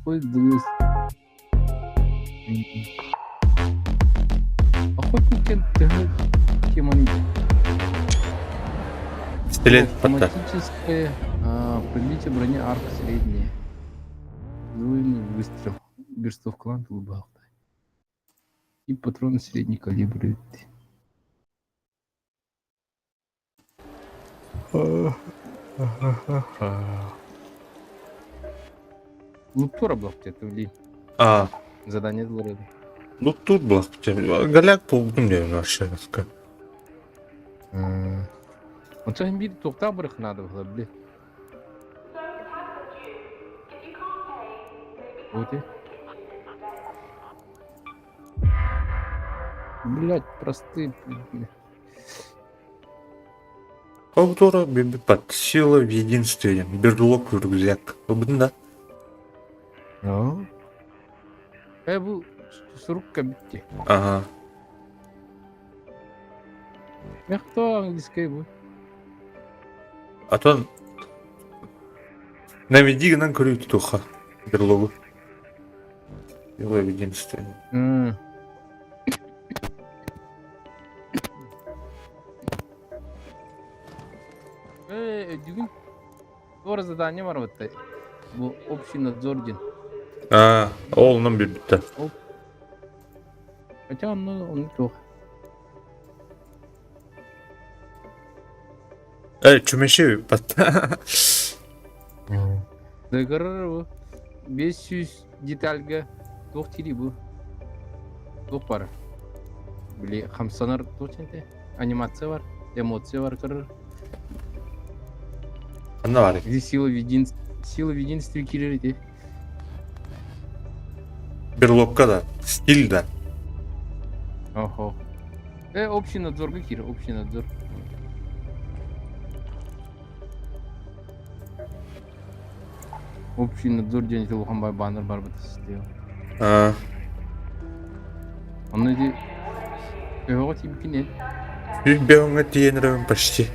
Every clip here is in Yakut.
Использовалось Охотники төһө теманы Пистолет батта. Автоматическое пробитие брони арка средняя. Двойный выстрел. Берстовкалаан тулубаахтай. И патроны средний калибр эбит. Луптура блок блин. А, Задание дылар ну тут блок. Голяк полгун диэн вообще. Онтон биир туохтаах бырых надо было, блин. Вот и. Блять, простые, блин. Повтора под сила в единстве. Берлог рюкзак. Бу да. Ну. Э, бу сурукка битти. Ага. Мехто английский бу. А то наведи гынан көрүү тутуха берлогу. Сила в единстве. Э, бүгүн туора задание бар бытта. Бу общий надзор диэн. А, ол онон билбиттэ. Хотя онно ону туох. Э, чүмэши батта. Дыгырыр бу. 500 детальга туох тири бу. Туох бар. Били хамсанар туох ченте? Анимация бар, эмоция бар көрөр. Ханна бар? Где сила в единстве, сила в единстве киирэр ити. Берлогка да, стиль да. Охо. Э, общий надзорга киир, общий надзор. Общий надзор диэн ити улахан бай баннер бар быт система. А, Онно ити төһөҕө тиийбиккин эн? Үс бөҕөҥө тиийэн эрэбин почти.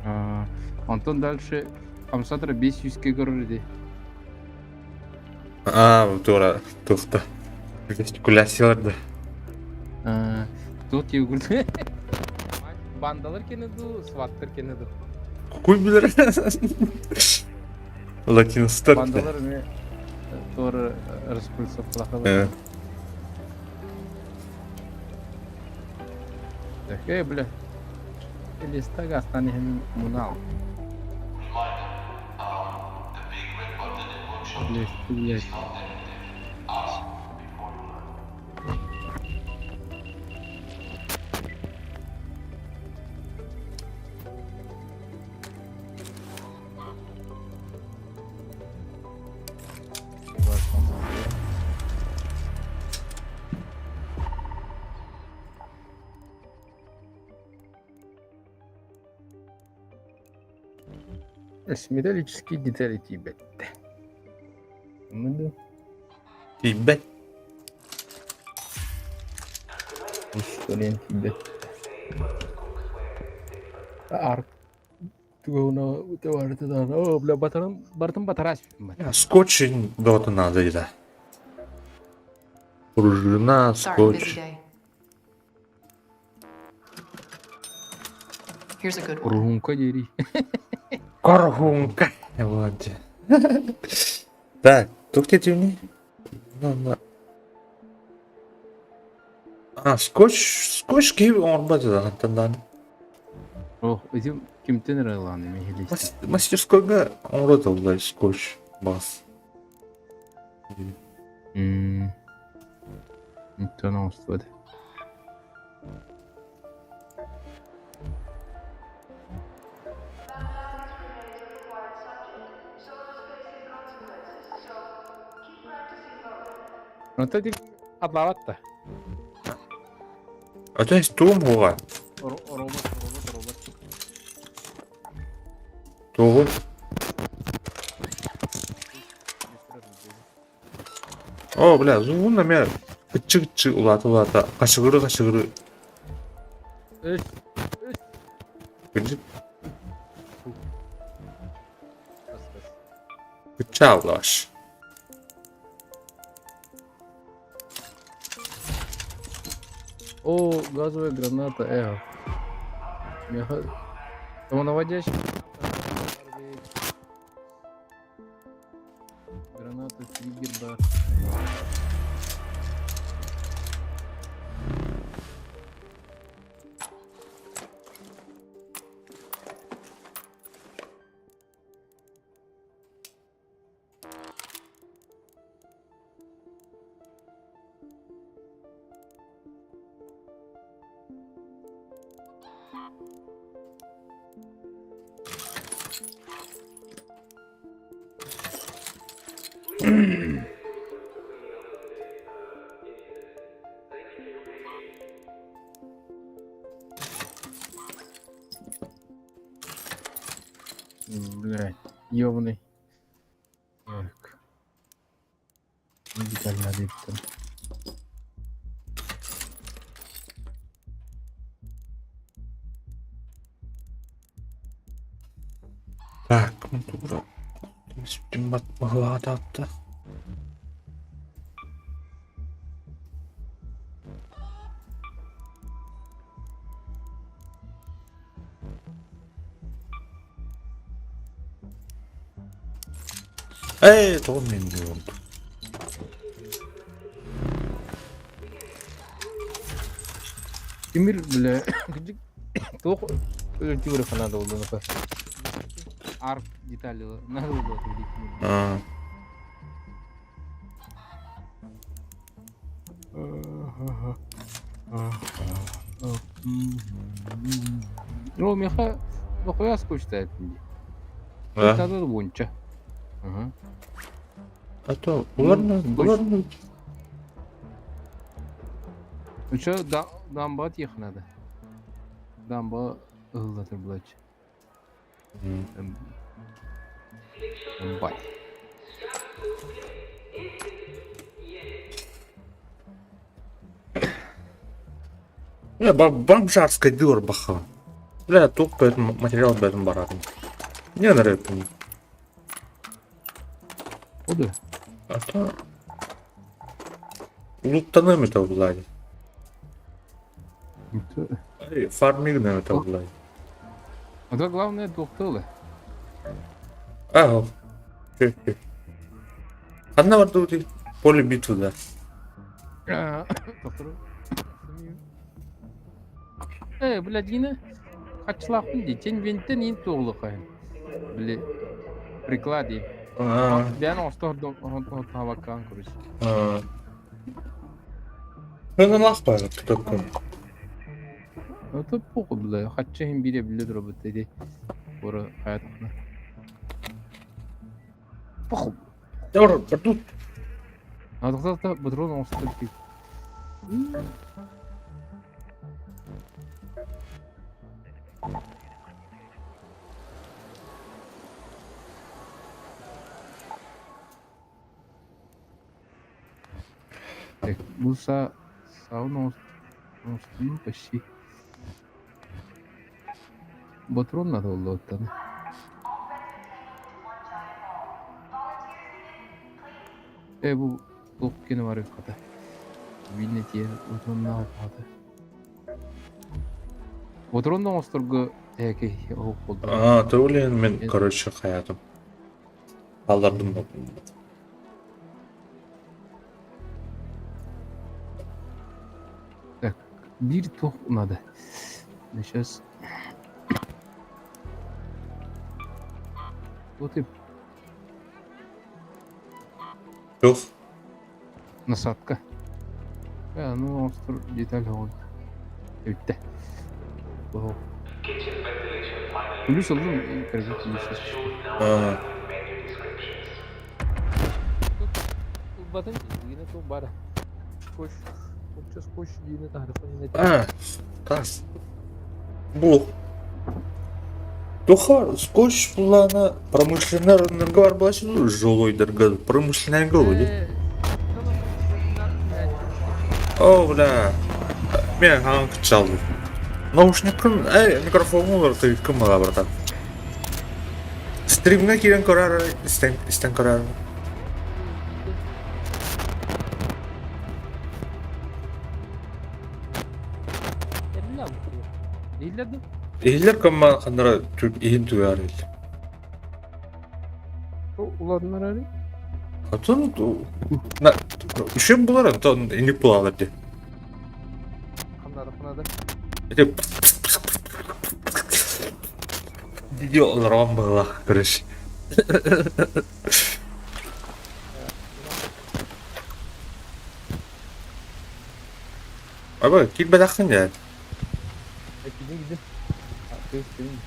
А, онтон дальше хамсатара 500-ке көрөр ити. А, туора туохта. Жестикуляциялар да. А, туох тиийбит Бандалар кene ду, сваттар кene ду. Кукуй билэр. Латиностар. Бандалар эмиэ туора распульсовкалахалар. Э, бля. Листа гастан иһин мунал. Блядь, блядь. Металлические детали тиийбэттэ. Тиийбэт. История тиийбэт. Арк О, бля, батарым, бартым батарас. Скотч дота надо да. Пружина, скотч. Here's a good one. Кургунка дери. Коргунка. Вот. Так, тух тетивни? А, скотч, скотч киһи оҥорбот да, дан. О, этим кимтен ырылааны мехилистен. Мастерскойга оҥорот оллай скотч бас. Мм. Никто оҥостубат. Онто ити атлаабат да. А то есть туум хуга. Робот, робот, робот. Тугу. О, бля, зуун эмэ кыччы-кыччы улаата-улаата, хачыгыры-хачыгыры. Үс. Кырдьык. Кыччааллааш. О, газовая граната, эх. Меха... Самонаводящая граната триггер бар. Блядь, ёбаный. Так. Деталь надо там. Так, тура. Баҕалаата. Ээ, тоҕо мин диэн Тимир, бля, туох өлтүүрэ надо было Арк детали надо было А. Ну, миэхэ дохуя скучно дии. Да? Надо уонча. Ага. А то уларна, уларна. Ну что, да, дамба тиэх надо. Дамба ыһыллатыр булач. Бай. Бля, бомжарская дыр баха. Бля, туох поэтому материал бэтим баратын. Не нравится. Оду. А то... Луттаным это Влади. Фармигнем это Влади. А то главное туохтуолэ. А, Ханна бардыбытый? Поле битвы, да. Э, блядь, Дина, хачылаахпын дии, чэньбиэнтэн иин туоҕулухайын. Били, приклади. Бэйэн оҥосто оһоттоһобаккаҕын көрүс. Хыналаах баар тутуккун. Это похуй, бля, хаччы иһин биирэ биллэ турабыт ити. Куора хайатахна. Похуй. Тут. А патрон оҥостор Так, бу са сауна оҥостуу почти. Ботурун надо буолуоттан. Э бу туох кини бар хата. Видно тиэ ботуруннаах хата. Ботурун оҥосторго эки оһох буолду. А, то мен, короче, хаятым. Аллардым. Так, биир туох надо. Сейчас. Вот и Тух. насадка. Э, ну, деталь вот. Бүттэ. Плюс ыллым, короче, А. Ылбатын дигине ту бара. Скотч. Скотч дигине таһарыппын А, тас. Бу. Туха, скотч булана промышленный рынок бар буласың жолойдырга промышленный голову. О, бля. Мен хаң кычалды. Наушникын, эй, микрофон олар кым бала братан. Стримге кирен көрөр, истен истен көрөр. Иһиллэр да? Иһиллэр көммө ханнара иһин түгээр иһиллэр. Уланнарары? Атын үшем булар, онтон инник булалар ди. Ханнада ханада. Ити видео олорон быһылах көрүш. Аба, киирбэтэххин дии. Кидин кидин. Кыыс кидин.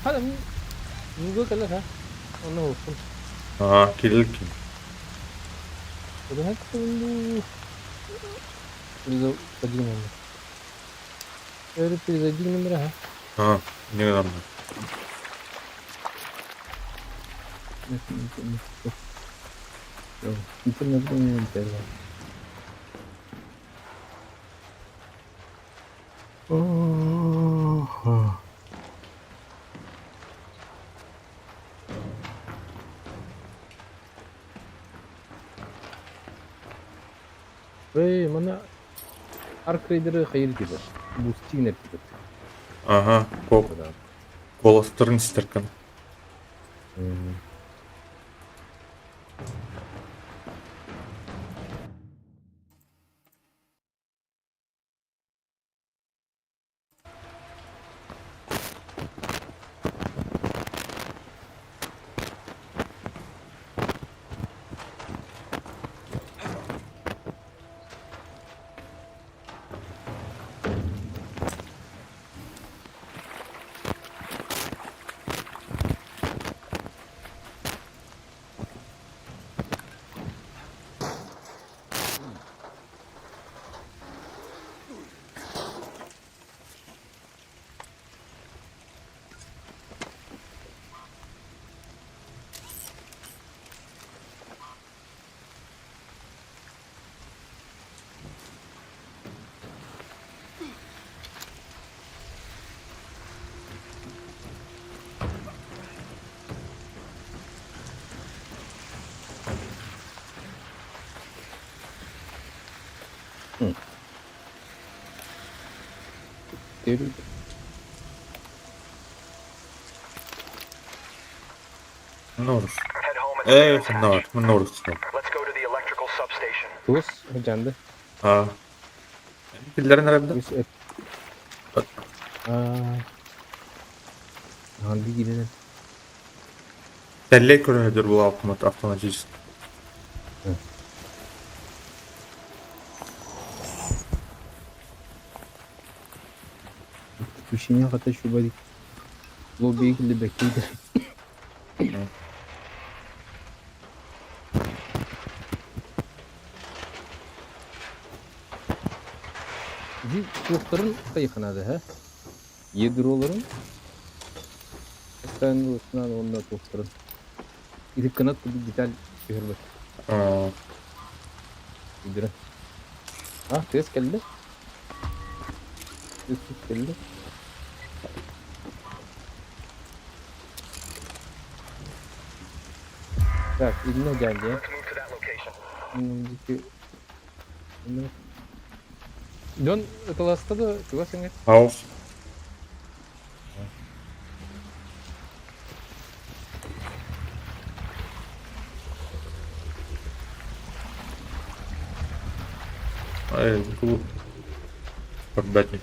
Хана муга кэлэр ha. Онно уоппун. Аа, кирил ким. Перезайди номера ha. Аа, не гынарна. Эй, мана Арк Рейдеры хайыр типа. Бустигнер типа. Ага, колостарын истеркен. Норус. Ээ, ханна Норус. Туос жанды. Аа. Биллэрин эрэрдэ. Үс эт. Аа. Hangi gidelim? Тэллэй көрөһөдөр була автомат автоматически. Включение хата шубадик. Лобби лебекиде. Ди туохтарын хайханады, ха? Ядроларын Sen осынан онна туохтарын. Ити кынат курдук деталь түһэрбэт. Аа. Идирэ. А, тыас кэллэ. Тыас кэллэ. Так, инне geldi. Дьон ыталаста да чугас эҥэр. Хаус. Ай, бу Көрбөтүм.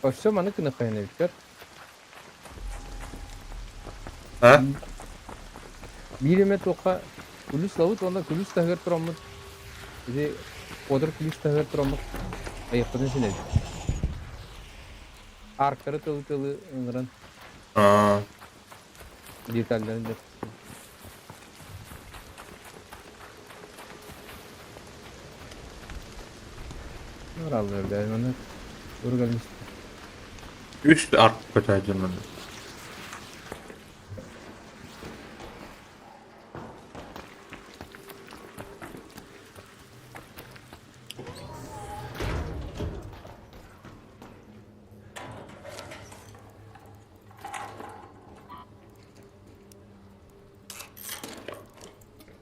Өссө маны гыныаххайын эбиттэр. А? Биир эмэ туохха күлүс лабыт уонна күлүс таһыгар тураммыт ити куотар күлүс таһыгар тураммыт айахпытын синэбит. Аркары тылы-тылы ыҥыран Аа. детальдарын деп. Ораллар бля, маны ургалмыш. Үс арк көтөөдүм.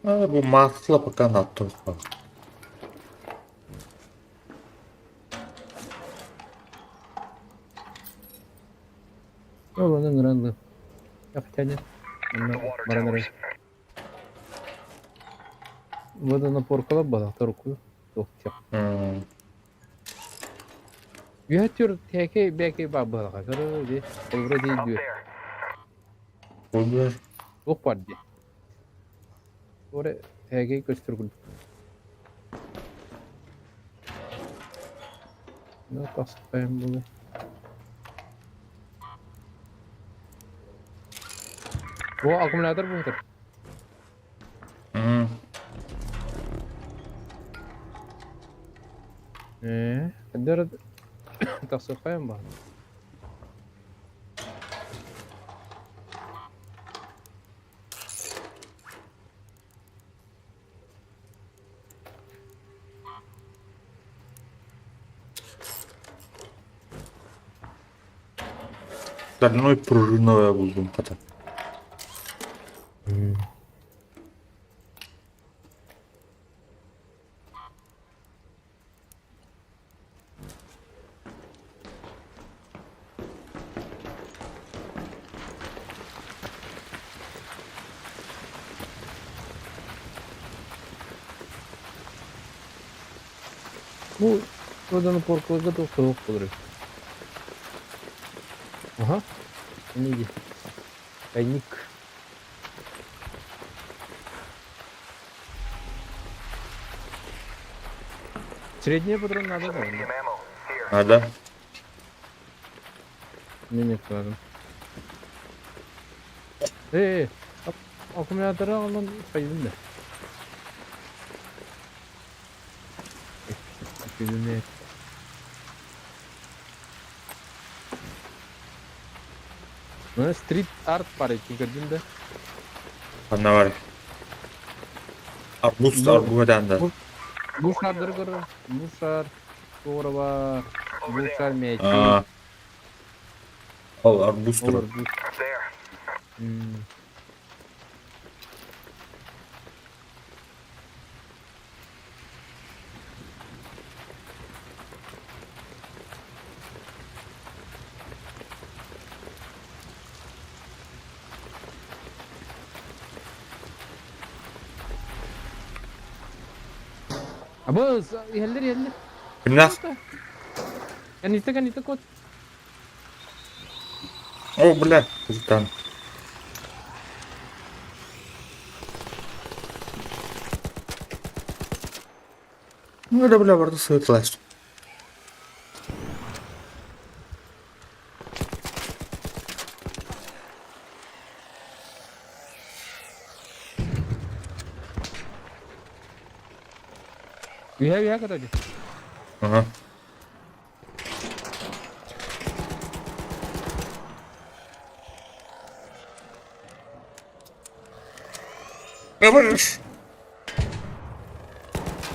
А, бу масло пока надо. Ол ону ыҥыран ылыам. Хотя нет. Онно баран эрэр. Водонапоркалар балахтар укую. Туох М, Үһэ түр тээкэй бээкэй баар быһалаха. Көрө дии. Холобура дии дүө. Өлөр. Туох бар дии. Ора тээкэй көстөр курдук. Ну, тахсыппайым буолуо. О, аккумулятор буһутар. М, Ээ, ханна тахсыаххайым баҕар. Стальной пружиновая булдум хата. Бу водонапоркаларга да суох буолар эбит. Аха, ини дии. Тайник. Средний патрон надо да? Надо. Мне нет надо. Э, аккумулятора онон хайдын да. Күлүмэ. Ну, стрит арт пара көрдүм да. Ханна бар? Арбуз, Бу арбуз да. бу бу шардары көр. Бу шар туора бар. Бу шар мячик. А, ол арбуз Ол турар. арбуз. М. Абы иһэллэр иһэллэр. Кимнээх? Кэнниттэн кэнниттэн кот. О, бля, кызытан. Ну, да, бля, барда сытлас. Үһэ үһэ короче. Ага. Говоришь.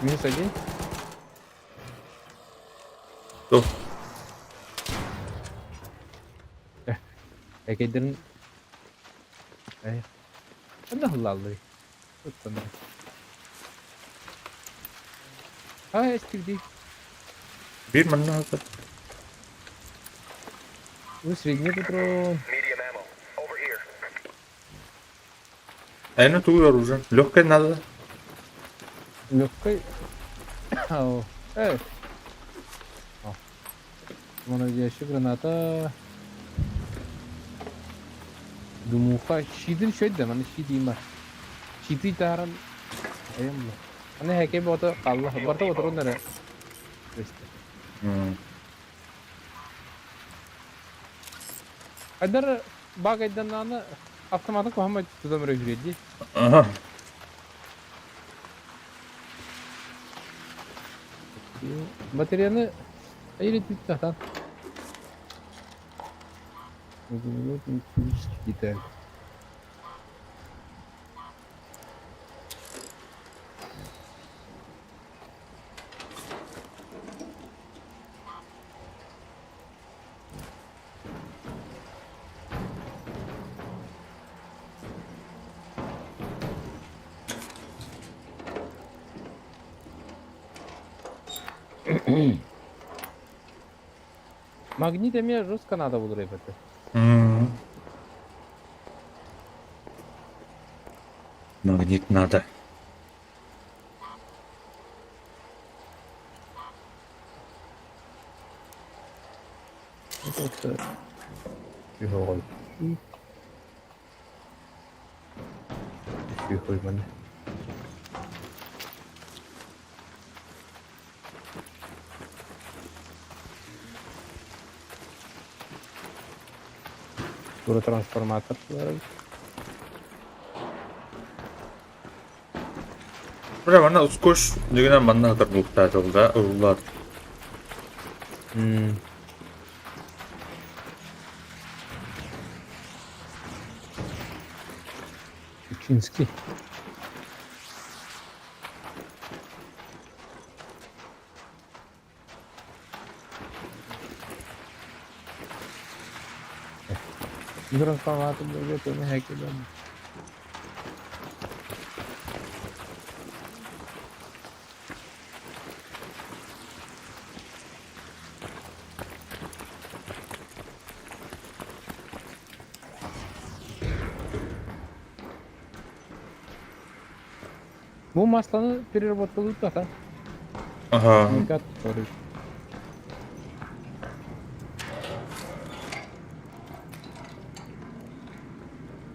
Минус один. Туох? Экейдерин Ханна ыллаалларый? Ыттанар. Аа, эстирдии. Биир манна хата. Бу средний патрон. Айна тугу оружие? Легкое надо. Легкой. Ау. Эй. О. Монодящая граната. Дымуха. Щитин шөйдө, маны щит има. Щиты тааран. Айым бу. Аны хэкэй бото алла. Барта отырун эрэ. М. Айдар баг айданнааны автоматын куһаҕан тутан эрэ үһүрүө дии. Ага. Батареяны айыр тахтан. Деталь. Магнит эмиэ жестко надо булар эбэтэ. Магнит надо. Тура трансформатор Бля, манна ускуш дигинен манна хатар булуктаатылда ыллар. Чеченский. Трансформатор Бу масланы переработкалыыр да? Ага.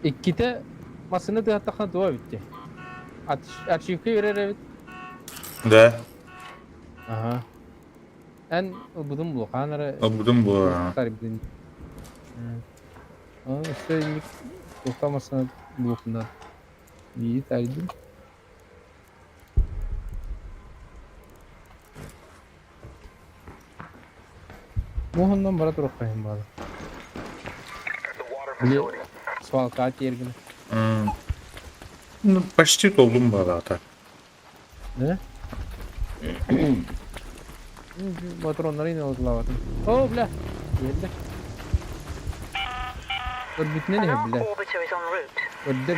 Иккитэ массыына тыаһаттаххына туга эбит дии. Архивка биэрэр эбит. Да. Аха. Эн ылбытын булухаан эрэ. Ылбытым буолар. Өссө инник туохха массыына булуохпунаа. Биири таайдым. Муоһунан бара туруохха иһин баҕар. Били свалкаҕа тиэргэнэ. Ну, почти толдум баҕалаата. Э? Патроннары иһин ыллаабатым. О, бля! Иһэллэр. Көрбүтүнэн иһэр, бля. Көрдө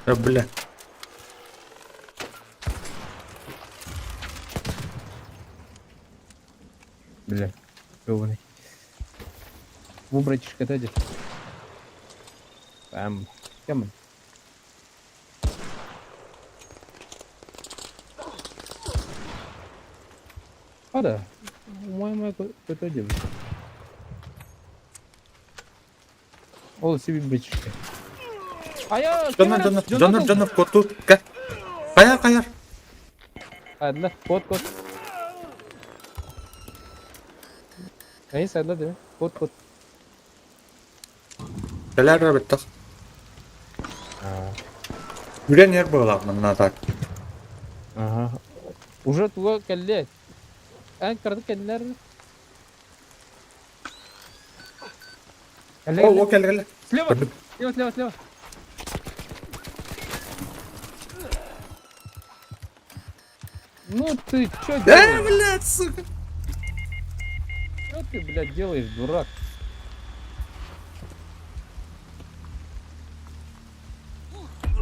Э, бля. Бля, ёбаный. Бу братишка дед. Бам. Кем? А да. По-моему, это девушка. Ол себе братишка. Ая, Дьоннор, дьоннор, дьоннор, дьоннор, куоттуур. Кэ. Хайар, хайар. Айдла, кот, кот. Neyse айдла değil mi? Кот, кот. Кэлээр эбиттэх. Үрэн эр быһыылаах манна так. Ага. Уже туга кэллэ. Эн кырдык кэллэр. Кэллэ, О, кэллэ. о, кэллэ, кэллэ. Слева! Көрдүм. Слева, слева, слева. Ну ты чё Э, делаешь? блядь, сука. Чё ты, блядь, делаешь, дурак?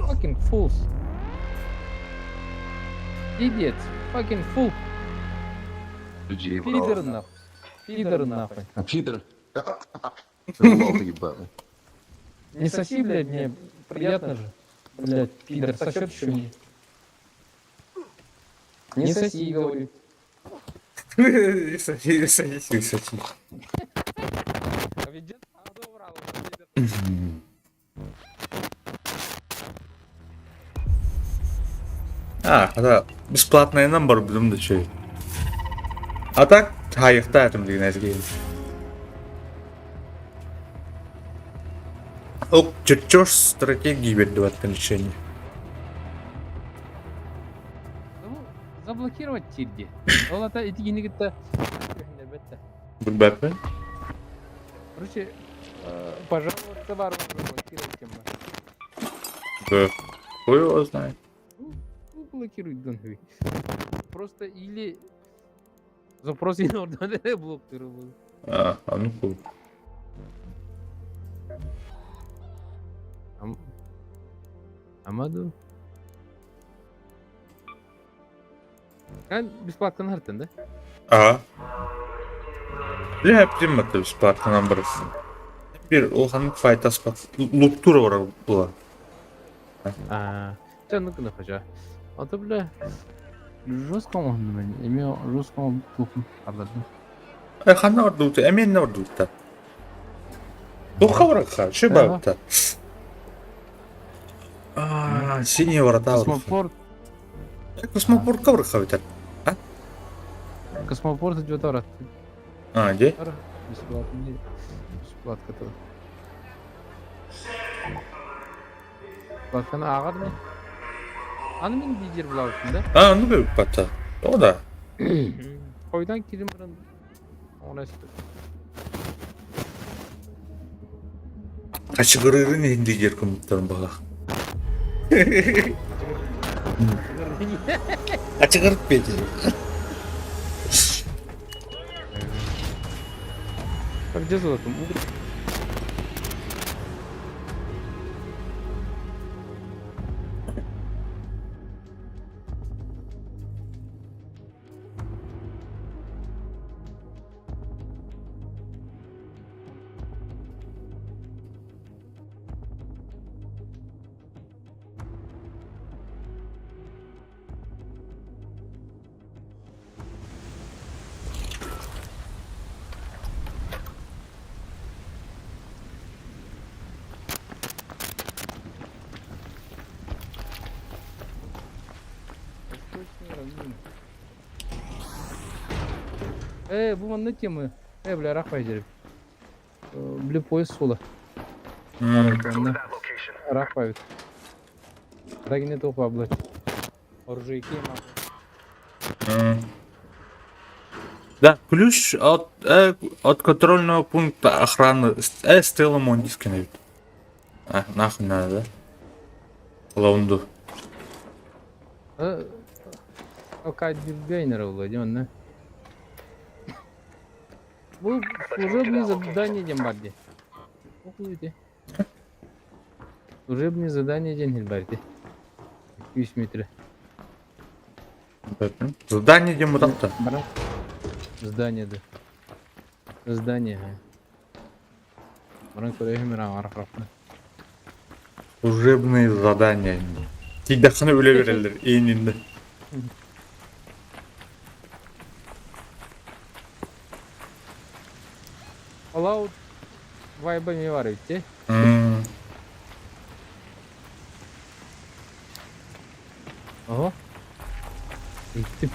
Fucking fools. Idiot. Fucking fool. Пидор нахуй. Пидор нахуй. Пидор. Ебаный. Не соси, блядь, мне приятно же. Блядь, пидор, сосет еще мне. Не соси, говорю. Соси, соси, соси. А ведь забрал, пидор. А, да, бесплатный номер будем да чей. А так, хайыхта этим деген әзге. Ок, чертеж стратегии берді решение. Ну, заблокировать тирди. Ол ата итигини кытта Билбэппин. Короче, пожаловаться бар заблокировать тема. Да. Хуй его знает. Ну, блокируй дон. Просто или запрос ордан блоктыр. А, ну хуй. Ама дуу? Эн бесплатно артын да? Ага. Бля, эптим это бесплатно барысын. Bir улахан файтаспат луттура бар була. Аа, чэ ну гына хожа. Ото бля жестко оҥоһуннум мин. Эмиэ жестко оҥорбуппун хааллардым. Э, ханна ордууту, эмиэнне ордуутта. Туохха баракха, ши бабыта. А, синий ворота баракха. Космопорт, Космопортка баракха битер. А? космопорт идет арат. А, где? Бесплатно. Бесплатно то. Бесплатно ааҕар не? Аны мин лидер булабыппын да? А, ну бе бата. О да. Хойдан кирим баран оҥорон Хачыгырыырын иһин лидер кымыттарын баҕах. Хачыгырыт петер. Так где золотом? Э, бу манна темы. Э, бля, рахпай дерев. Били поезд суола. Рахпай. Дагине туох баблач. Оружейки Да, ключ от, от контрольного пункта охраны Стелла Мондискина ведь. А, нахуй надо, да? Лаунду. Алкадибейнер Владимир, Бу служебное задание диэн бар дии. Служебное задание диэн бар дии. 200 метр. Задание диэн бутахта. Здание да. Здание. Баран көрөһүм арахрапна. Служебные задания. Тиийдэххинэ үлэ берэллэр иининнэ. Fallout вайба не бар эбит дии. Оһо. Иттим.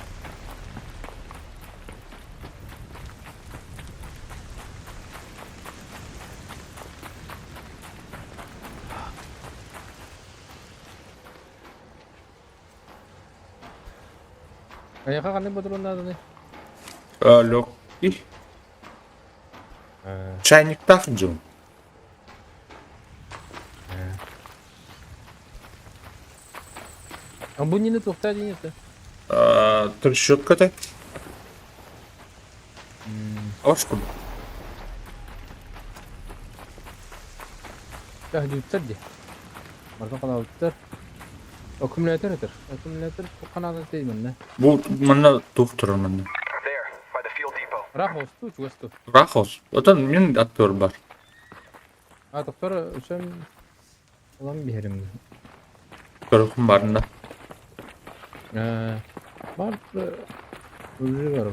Эйиэхэ ханнык ботуруон нааданый? Легкий. Чайниктаах дьон. А бу нини туохтаа диэн это? Трещотка-то. Ошку. Таһдьыттар дии. Барытын ханаабыттар. Аккумулятор этэр. Аккумулятор ханаата тей манна. Бу манна туох турар манна? Ыраах оҕустуу, чугас дуу? Ыраах оҕус. Отон мин аттыбар бар. А тохтор өсөм ылан биһэрим. Көрөхүм барында. Э, бар уже бар.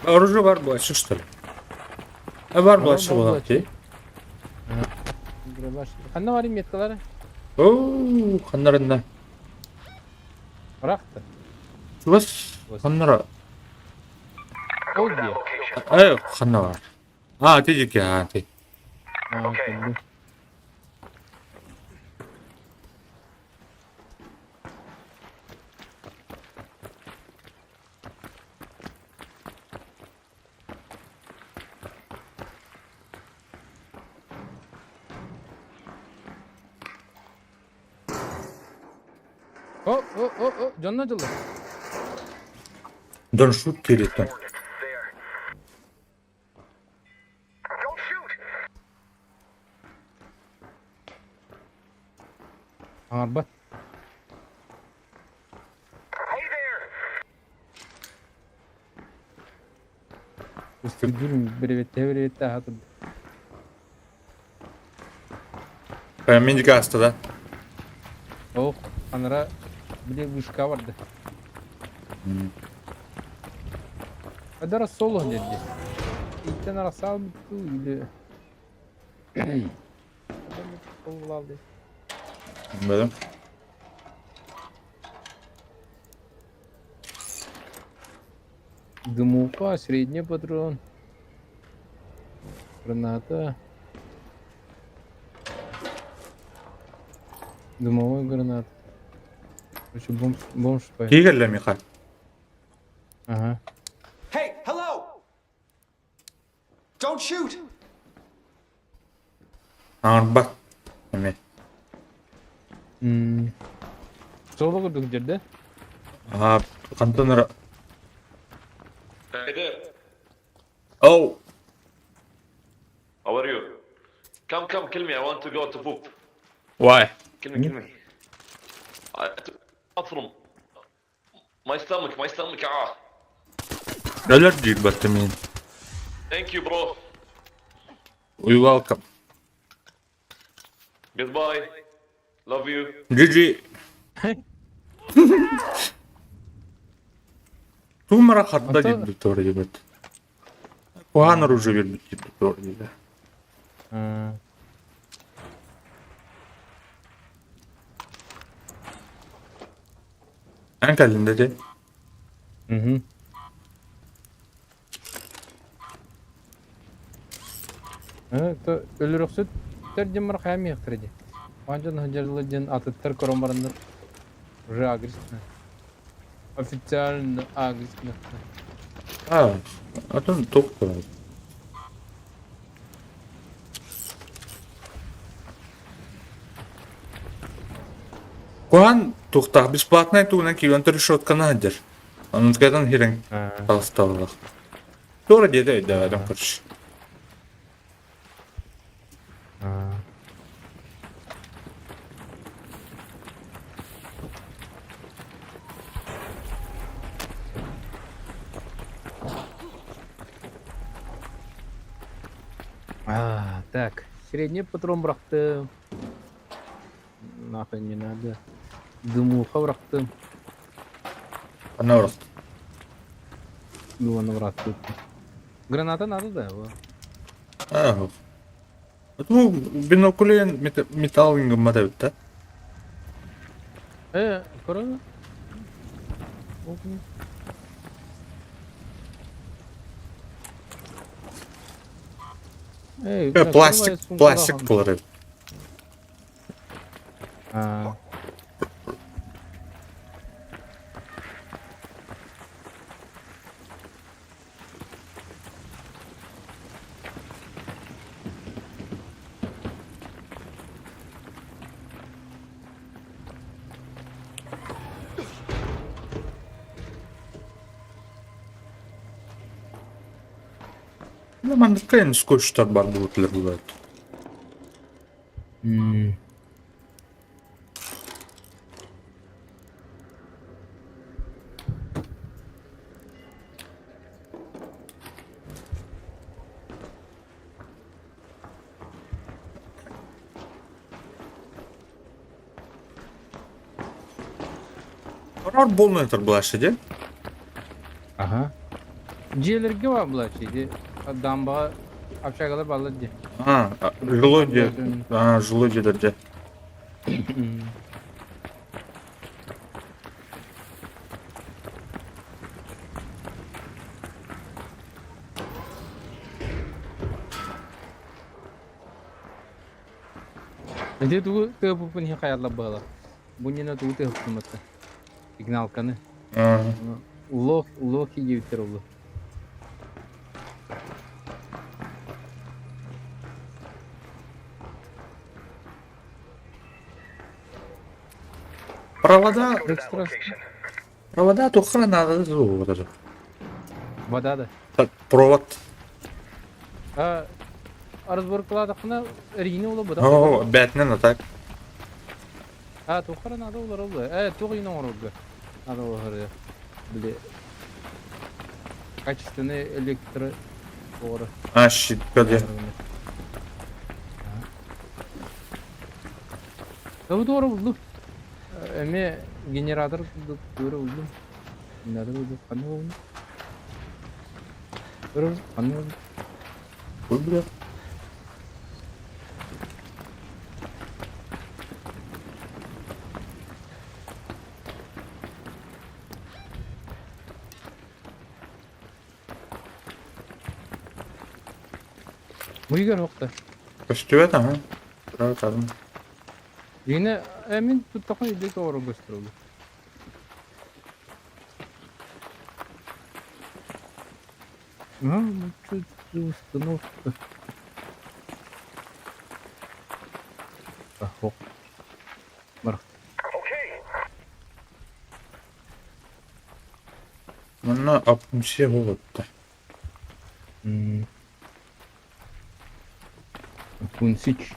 Оружие бар буолчу что ли? А бар буолчу буолар дии. Ханна барый меткалары? Оо, ханнарында. Ыраахта. Чугас ханнара. Ол дии. Э, ханна бар. А, ти дики, а, ти. А, О, о, о, о, дьонно дьылла. Don't shoot кириттен. Аҥарбат. Устудьуун бэрэбиэттэһэ бэрэбиэттэһэ аһа турда. Мин диэки ааста да? Ох, анара били вышка барда. Адара соло диэди. Иттен арасал бүттү или Бэлэм. Дымуха, средний патрон. Граната. Дымовой гранат. Короче, бомж, бомж по. Киирэллэ Миха. Ага. Hey, hello! Don't shoot! Аҥарбат. Эмиэ. Соло курдук дьэрдэ. Аа, хантан эрэ Hey there. Oh, How are you? Come, come, kill me. I want to go to poop. why? Kill me, kill me. I bathroom. My stomach, my stomach. Ah. Өлөр диир баттым мин. Thank you, bro. You welcome. Goodbye. Love you. GG. Туумара харда Онто диэбит туора диэбит. Куһаан оружие биэрбит диэбит туора диэбит. Эн кэллин да дии. Мгм. То өлөрөхсүт диэн хайамыахтара дии. Панчан сылдьаллар диэн атыттар көрөн бараннар уже агрессивно. Официально агрессивно. А, атын туох да. Куһаан туохтаах бесплатнай тугунан киирэн решетканы сылдьар. Оннуктан киирэн таҕысталлар. Туора диэтэ өйдөөтөм короче. А, так, средний патрон бырахтым. Нахуй не надо. Дымуха бырахтым. Ханна барахтым? Дуону бырахтым. Граната надо да? Аа. Ну, биноклен металл гыммат эбит да? Э, корона? Эй, Э, пластик, пластик буолар эбит. А. Ну, маннык скотчтар бар буолтулар булат. Хорор болмай былашы де? Аха. Дьиэлэргэ баар булааччы ити дамбаҕа общагалар бааллар дии. А, жилой де. А, жилой дьиэлэргэ. Ити тугу тыаппыппын иһин хайаллар быһалар. Бу иннинэ тугу тыаһыппын батта. Сигналканы. Лох, лохи диэбиттэр олу. Провода, Экстра. провода туххара надо вот Вода да. Так, провод. А, разборкалаатаххына эргини ула быта. О, бэтмен а так. А, туохха наада олороллор. Э, туох иһин оҥорорго наада олорор. Били качественный электро оҕоро. А, щит, бля. Бу туора булдум. Эмиэ генератор курдук туора булдум. Генератор курдук ханна булдум? Туора ханна булдум? Ой, бля. Мыйгар охта. Көстүбэт аха. Тура тадым. Дьиҥэ, мин туттахпына илдьэ оҕоро көстөр А, ну чуть установка. Ох. Бар. Манна апмсия буолутта. Пунсич.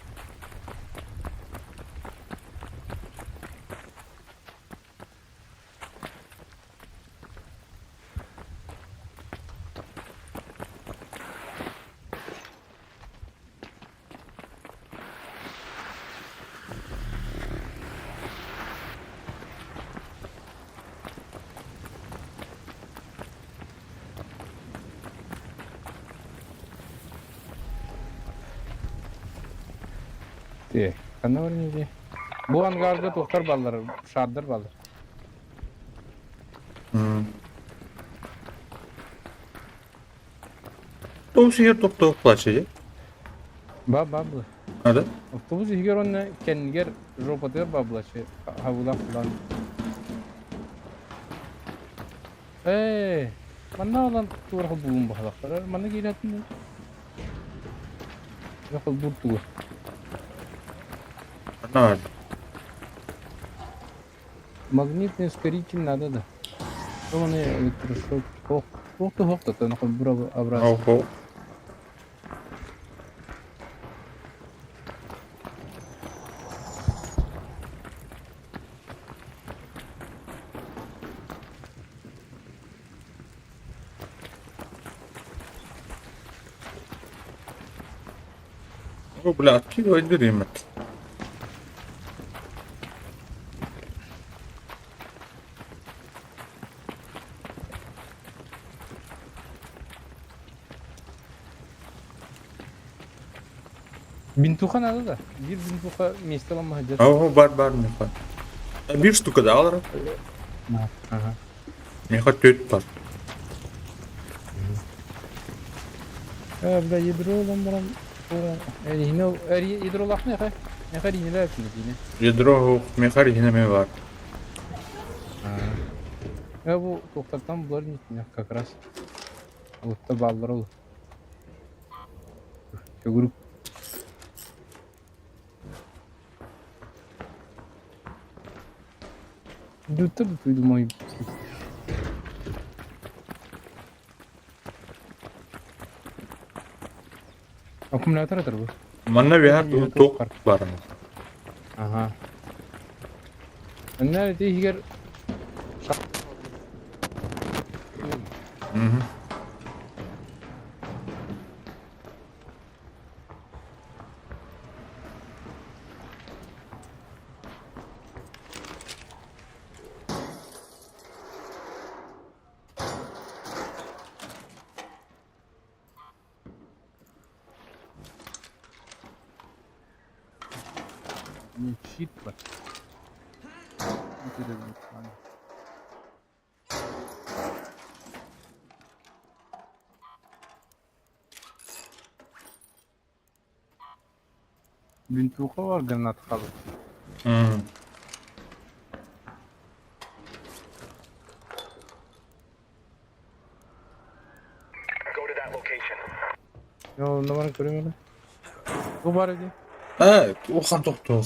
Ти, ханна баран дии? Бу ангарга туохтар бааллар, шаардар бааллар. Автобус иһигэр тохтоох плача Ба баблы. Ада? Автобус иһигэр уонна кэннигэр жопатыгар баблачы хабылах булан. Ээ, манна olan туора булун баһалахтар. Манна киирэтин. Холбуур тугу? Манна Магнитный ускоритель надо да. Оны электрошок. Ох, ох ты ох ты холбур обратно. Ого. О, бля, откидывай дыры, Бинтуха надо да. Биир бинтуха миэстэ ламмаһыдьар. Ого, бар бар меха. Биир штука да алара. Ага. Меха төрт бар. Э, бля, ядро ылан баран ядролаах меха. Меха ринилээ дине. Ядро меха ринеме бар. Э, бу туохтартан булар нитинэ как раз. Олutta бааллар ол. Төгүрүк. Дүттэ придумай. Аккумулятор этэр бу. Манна биһар туох бар. Ага. Эннер ити иһигэр щит бар. Винтуха бар гранат хабы. Yo, онно көрүм эле. Бу бар иди. Э, улахан тохтоо.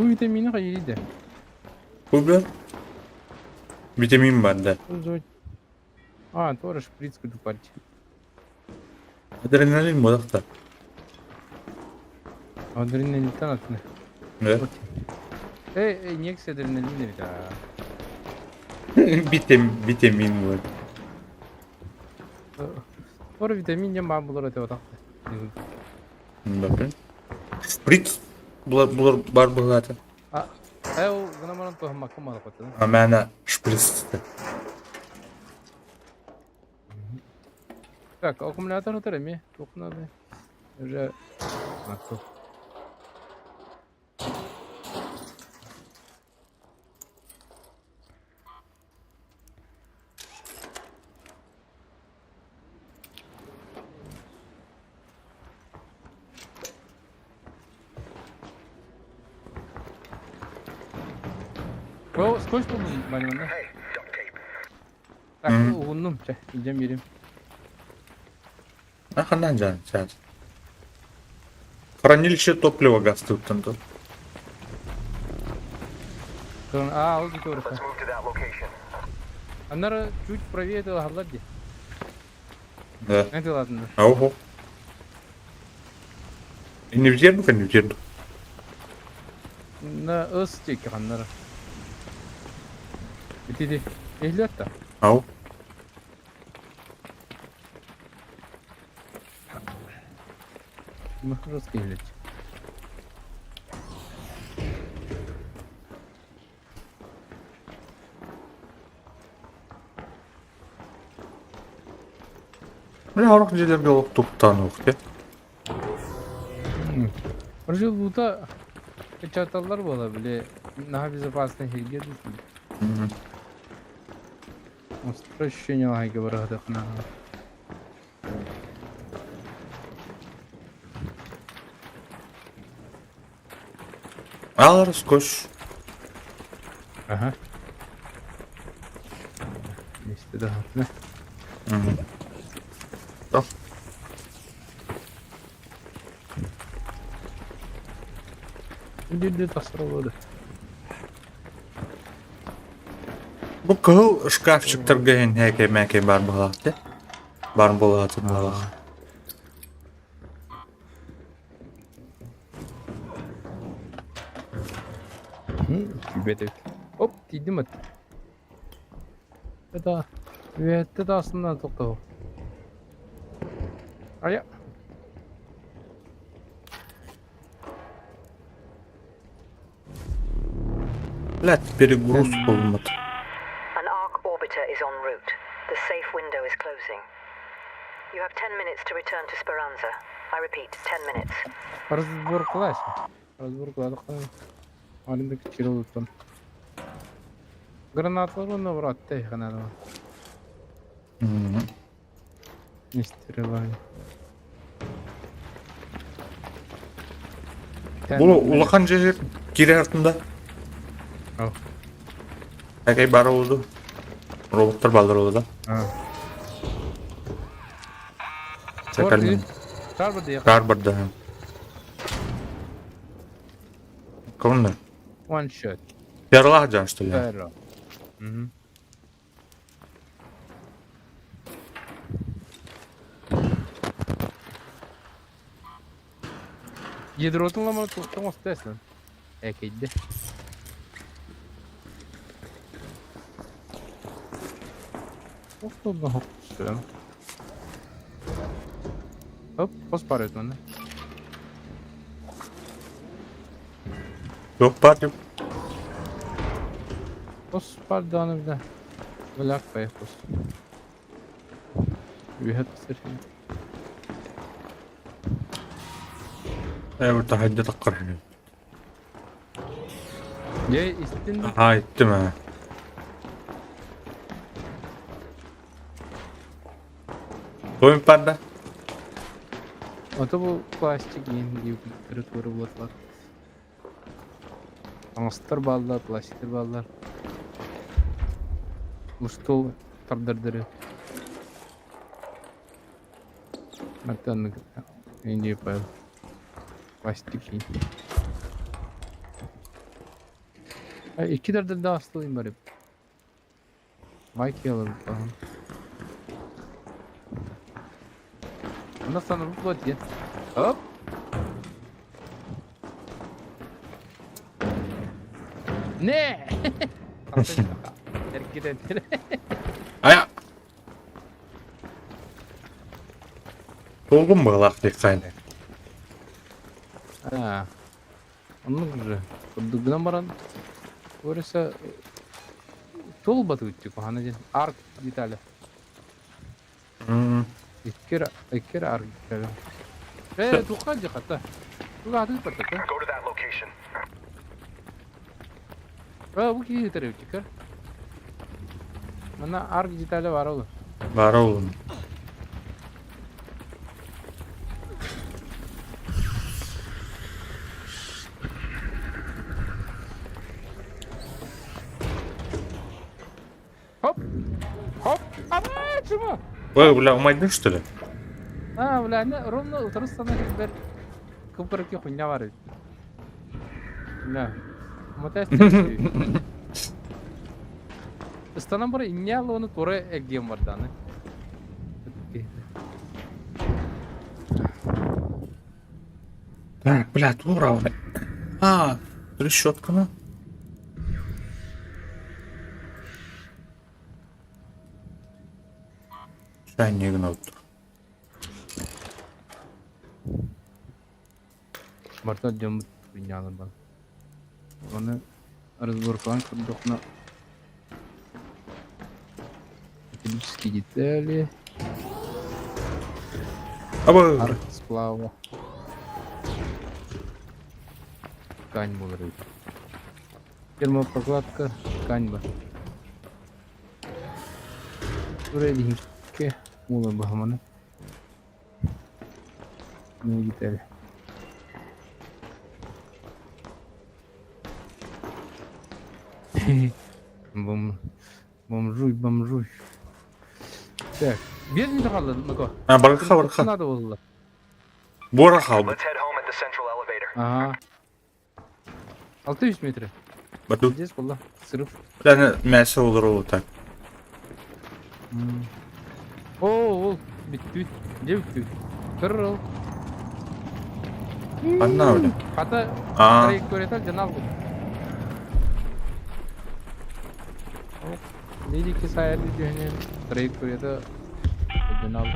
Бу витамины хайыйда? Бу бер витамин бар да. А, тоже шприц купать. Адреналин буолахта. Адреналинтан атын. Да. Эй, эй, некс адреналин эбит аа. Витамин, витамин буолар. Тоже витамин диэн баар буолар этэ отахта. Бапын. Шприц булар булар бар быһыылаата. А, э, ол гына баран туһаммакка маалаппаттан. А мээнэ шприц. Так, аккумулятор отар эмиэ туох наада? Уже а, О, скотч булдум Ваня, Так, угуннум, чэ, идем берем. А ханан жан, сейчас. Хранилище топлива газ туттан тут. А, ол дике орыха. Аннары чуть правее тылаһаллар дии. Да. Эн тылаатыннар. Ого. Иннибитиэр кэннибитиэр На ыс диэки ханнары. Ити иһиллэр да. Ау. Жестко иһиллэр. Бля, орох дьиэлэргэ олох туктаан уох те. Короче, лута печаталлар буола, били, наһаа безопасный сиргэ дуу. Ощущение лаги барыһытыхна. Алар скотч. Ага. Месте да. Да. Где тасролоды. Бу кыһыл шкафчиктарга иһин һээкэй мээкэй баар быһалаах дии. Баар буолаатын быһалаах. Күүбэт эбит. Оп, тиийдим ат. Это үөттэ таасына тоқтоо. Ая. Блядь, перегруз болмат. An arc orbiter is en route. The safe window is closing. You have 10 minutes to return to Speranza. I repeat, 10 minutes. Разборкалайся. Разборкаладык. Арендык чирылыттан. Гранаталар онно братты гранаталар. Не стреляли. Бу улахан дьиэ киирэр артында. Ал. Әкэй бар oldu. Роботтар балдар oldu да. Чакалин. Кар барда. Кому One shot. Перлах жан, что ли? Перо. Угу. Ядротун ламар тоңос Тесла. Экейде. Оп, хос бар эт манна. Yok бар деп. Хос бар дааны билэ. Блак бай хос. Үһэт сир. Эбир тахайда таккар хани. Дьэ истин да. Аа иттим аа. Тойм парда. Ото бу пластик иин диэбиттэрэ туора буоллар. Таҥастар бааллар, пластиктар бааллар. Устуол тардардары. Мантан индия пайл. Пластик иин. Икки дардырдаах астылыйым барып. Майк ялын Онно санарбыт буолар диэн. Оп! Не! Эргитэн. Ая! Толгун быһылаах диэххэ Аа. Оннук же. Курдук гынан баран Көрүсэ туолбатыгыт куһаҕана диэн арк детали. Иккир иккир арк детали. Э, туохха дьахата? Тугаатын паттата. Go to that location. Э, бу киһи төрөпчүкөр. Манна арк детали бар ол. Баар ол. Хоп! Хоп! Ама, чума! Ой, бля, умайдың что ли? А, бля, не, ровно утары станар бер кыпырки хуйня бар эбит. Бля, мотес Ыстанан бара инньэ аллоны туора эргийэн бардааны. Так, бля, тура. А, трещотканы. Чайнигін отыр. Барта дьоммут хуйнялар бар. Оны разборкалаан көрдөххүнэ металлические детали, Аба, арт сплава. Ткань буолар эбит. Термопрокладка ткань бар. Тура илиһиккэ уола баһаманы. Не детали. Бом... Бомжуй, бомжуй. Так, биэс мүнүүтэ хаалла, Мако. А, барыха, барыха. Надо буолла. Буора хаалбыт. Let's head home at the central elevator. Ага. 600 метр. Бату. Здесь буолла. Срыв. Бля, мясо олоролу так. О, ол бүттүбүт. Дьэ бүттүбүт. Кырыл. Ханна бля. Хата Аа. траекторията дьанал бу. Лидики сайарды түһэнэн траекторията дьанал.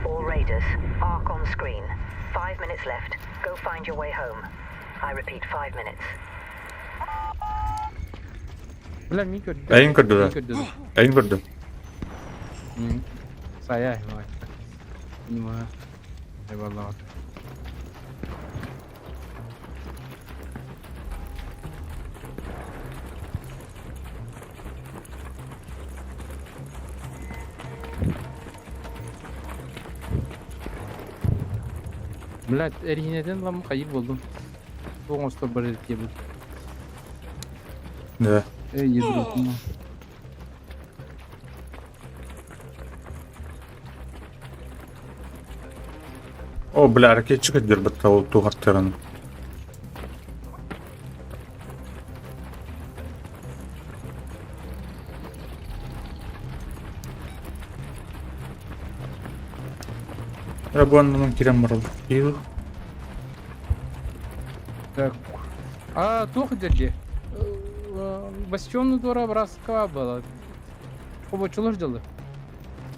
All raiders, ARC on screen. 5 minutes left. Go find your way home. I repeat, 5 minutes. Бля, мин көрдүм. Эйин көрдүлэр. Мин көрдүм. Эйин көрдүм. Сайа, Понимаю. Eyvallah. Блядь, эргинэтин лам хайыр болдум. Туох оҥостор бар эбит диэбит. Да. Эй, едрутума. О, бля, ракетчик өйдөрбөт ол туһаттарын. Рабуаннан кирен барыл. Так. А, туох дерди. Бастиону туора браска была. Хобочулар дьылы.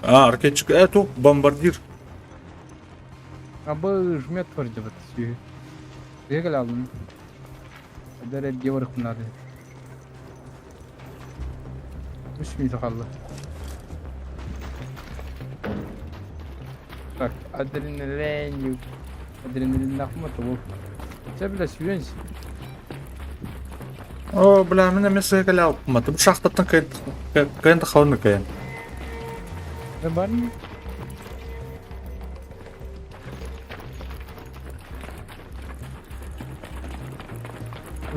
А, ракетчик, э, тух, бомбардир. Абы жмет вроде вот сүй. Бегал алын. Дәрә геворых надо. Үс минут қалды. Так, адреналин. Адреналин нахмат ол. Сә бля сүйенс. О, бля, мен эмес кэлэ алпымат. Бу шахтаттан кыйын тахалны кыйын. Бар ма?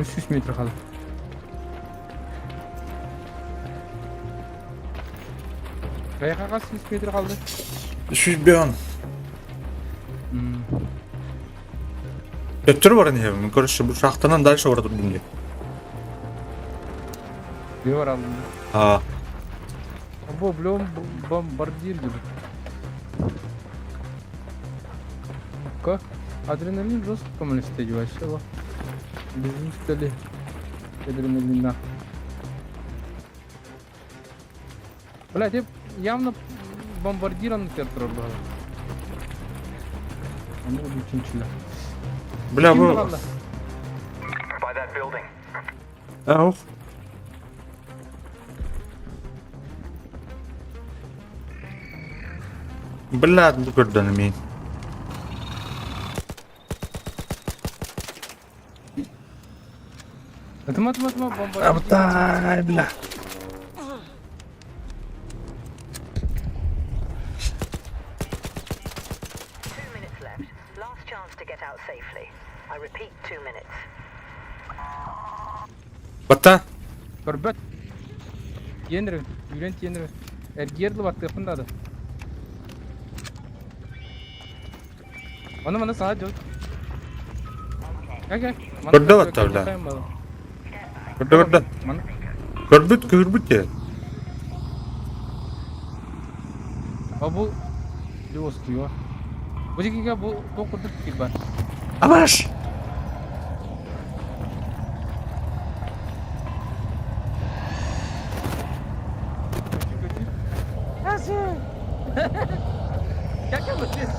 300 метр қалды. Қаяққа 100 метр қалды? 105. Төттөрү баран иһэбин. Короче, бу шахтанан дальше бара турдум дии. Бар А. Бу блем бомбардир диби. Ка? Адреналин жестко коммунисты вообще. Без адреналина. Блядь, я явно бомбардирован театр был. Ону чинчиле. Бля, бу... By that building. Ах. Бля, бу көрдөнүм мин. Атыма, атыма, атыма, бомбардир. Абтай, бля. 2 minutes left. Last chance to get out safely. I repeat, 2 minutes. Бата. Көрбөт. Тиэнэр, үүрэн тиэнэр. Эргиэр баттыахпын да. Ону маны саҕа дьон. Кэ, Көрдө батта, бля. Көрдө, көрдө. Көрбүт, көрбүт де. А бу Лёстуё. Бу дикиге бу туох курдук кир бар. Абаш! Как я вот здесь?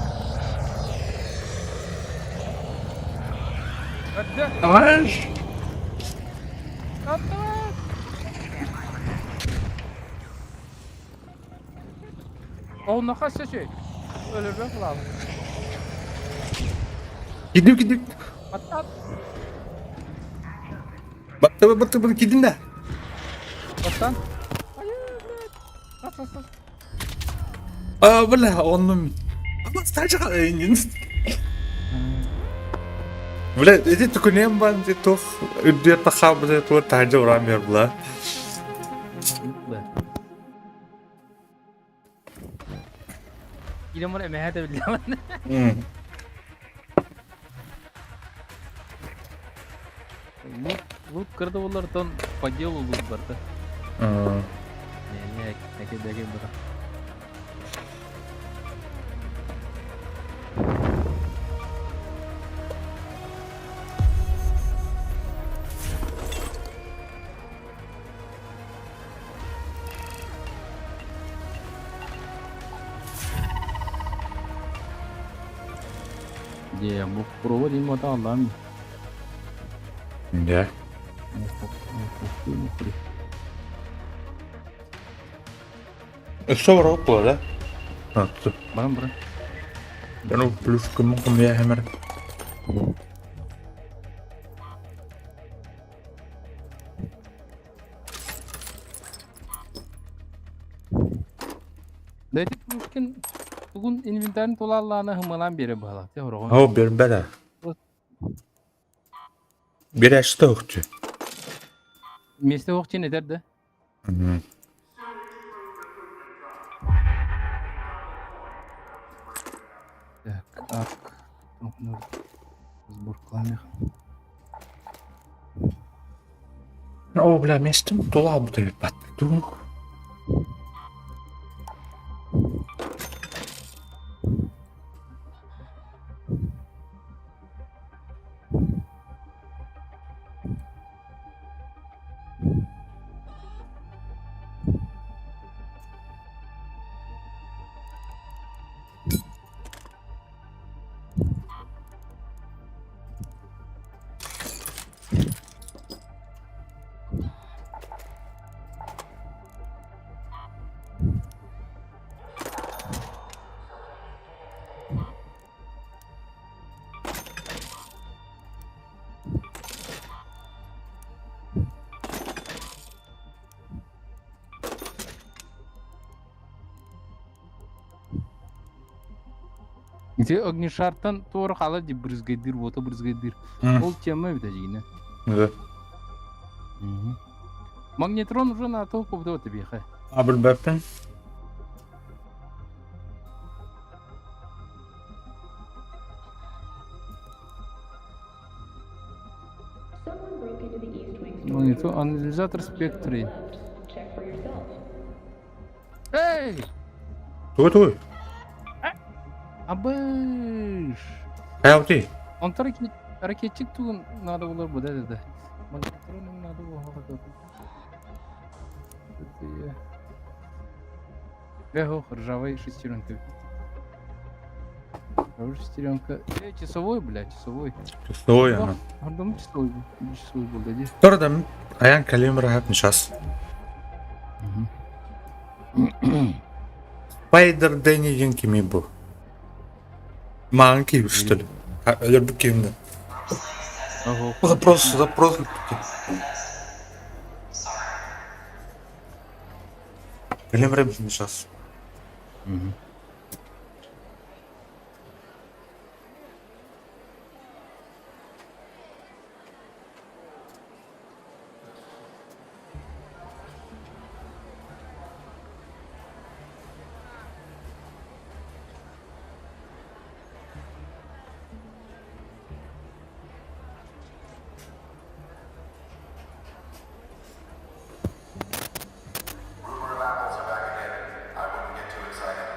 Абаш! Ол нахас сөй. Өлөрбө кылабы. Кидим, кидим. Аттат. Батты, батты, батты, кидим да. Баттан. Айы, блядь. Ас, ас, ас. А, бля, он... Бля, эти түкүнем бан ти тух үрдүөр тахаабыт туор таһырдьа ураан бер була. Илемон эмэһэ билдэмэн. Лут, лут кырды болар тон по делу лут бар да. Не, не, әке бәге бара. Де, бу проба дейм бата Аллам. Да. Өссө бар була да. А, Барам бара. Ну, плюс кому кому я хемер. Да эти Пушкин тугун инвентарь тулаллаана хымылан бере бала. Те хорого. О, бер бәлә. Бер әшті өктü. Месте окчен этер да. Так, ак. Сбор кламех. О, бля, местим тула бутыль бат. Ити огнешартан туора хала ди брызгайдыр, вот брызгайдыр. Ол тема бит ажигина. Да. Магнетрон уже на толку в доте беха. А бір бәппен. Анализатор спектры. Эй! Тугуй тугуй? Абыш! Хайалты. Онтон ракетчик тугун надо было бы, да, да, да. Магнитроном надо было. Эх, ржавая шестеренка. Ржавая шестеренка. Эй, часовой, бля, часовой. Часовой ана. Ардам часовой, часовой был, да, Тордам аян калим рахат сейчас. Спайдер Дэнни диэн кимий бу? Маҕан киирбит что ли? Өлөрбүт киһим да. Ого. Запрос, запрос. Кэлим сейчас. Rumor of apples are back again. I wouldn't get too excited.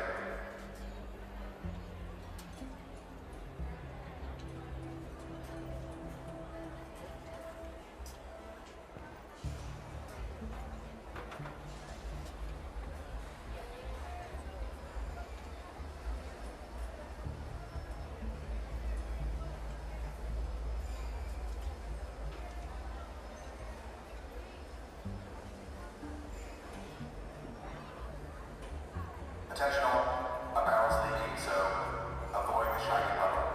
Attention all, a barrel's leaking, so avoid the shiny puddle.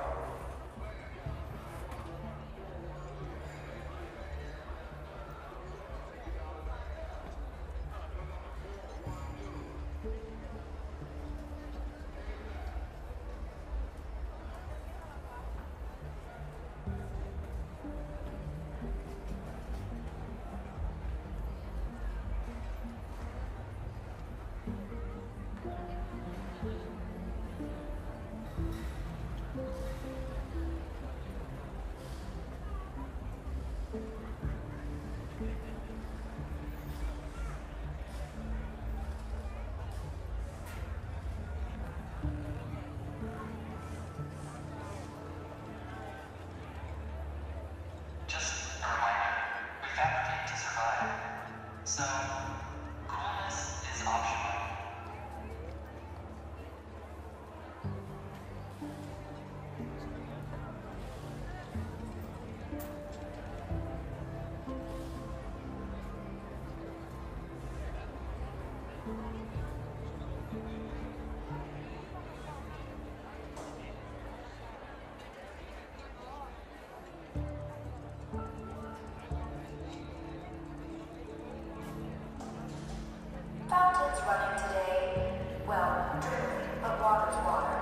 Just a reminder, we fabricate to survive. So, coolness is optional. Fountain's running today. Well, dribbling, but water's water.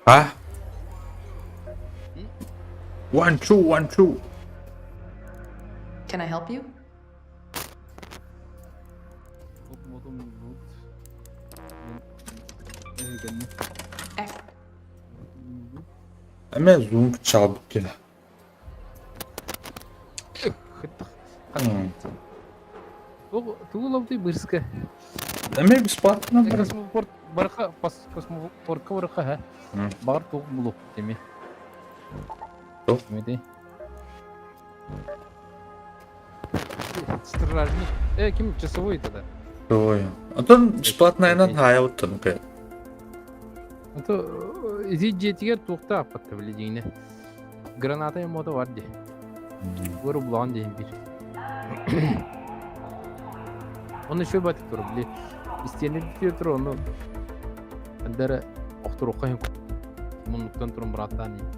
А? One, two, one, two. Can I help you? Эмэ зум чалбыт кэлэ. Тугу ловдый бырска. Эмэ бесплатно бар. Космопорт барха космопортка барха ха. Бар туг булук теми. Туох? Теми Стражник. Ким часовой тогда? Ой. А то бесплатно хаайабыттан кэ. А то ити дьиэтигэр туохта аппатта били дьиҥнэ. Граната эмото бар дии. Көрө булаҕын диэн биир. Оны еще батып тур били. Истиэнэ бүтүө тур ону Андара охторуохха иһин муннуктан туран бырааттаан иһин.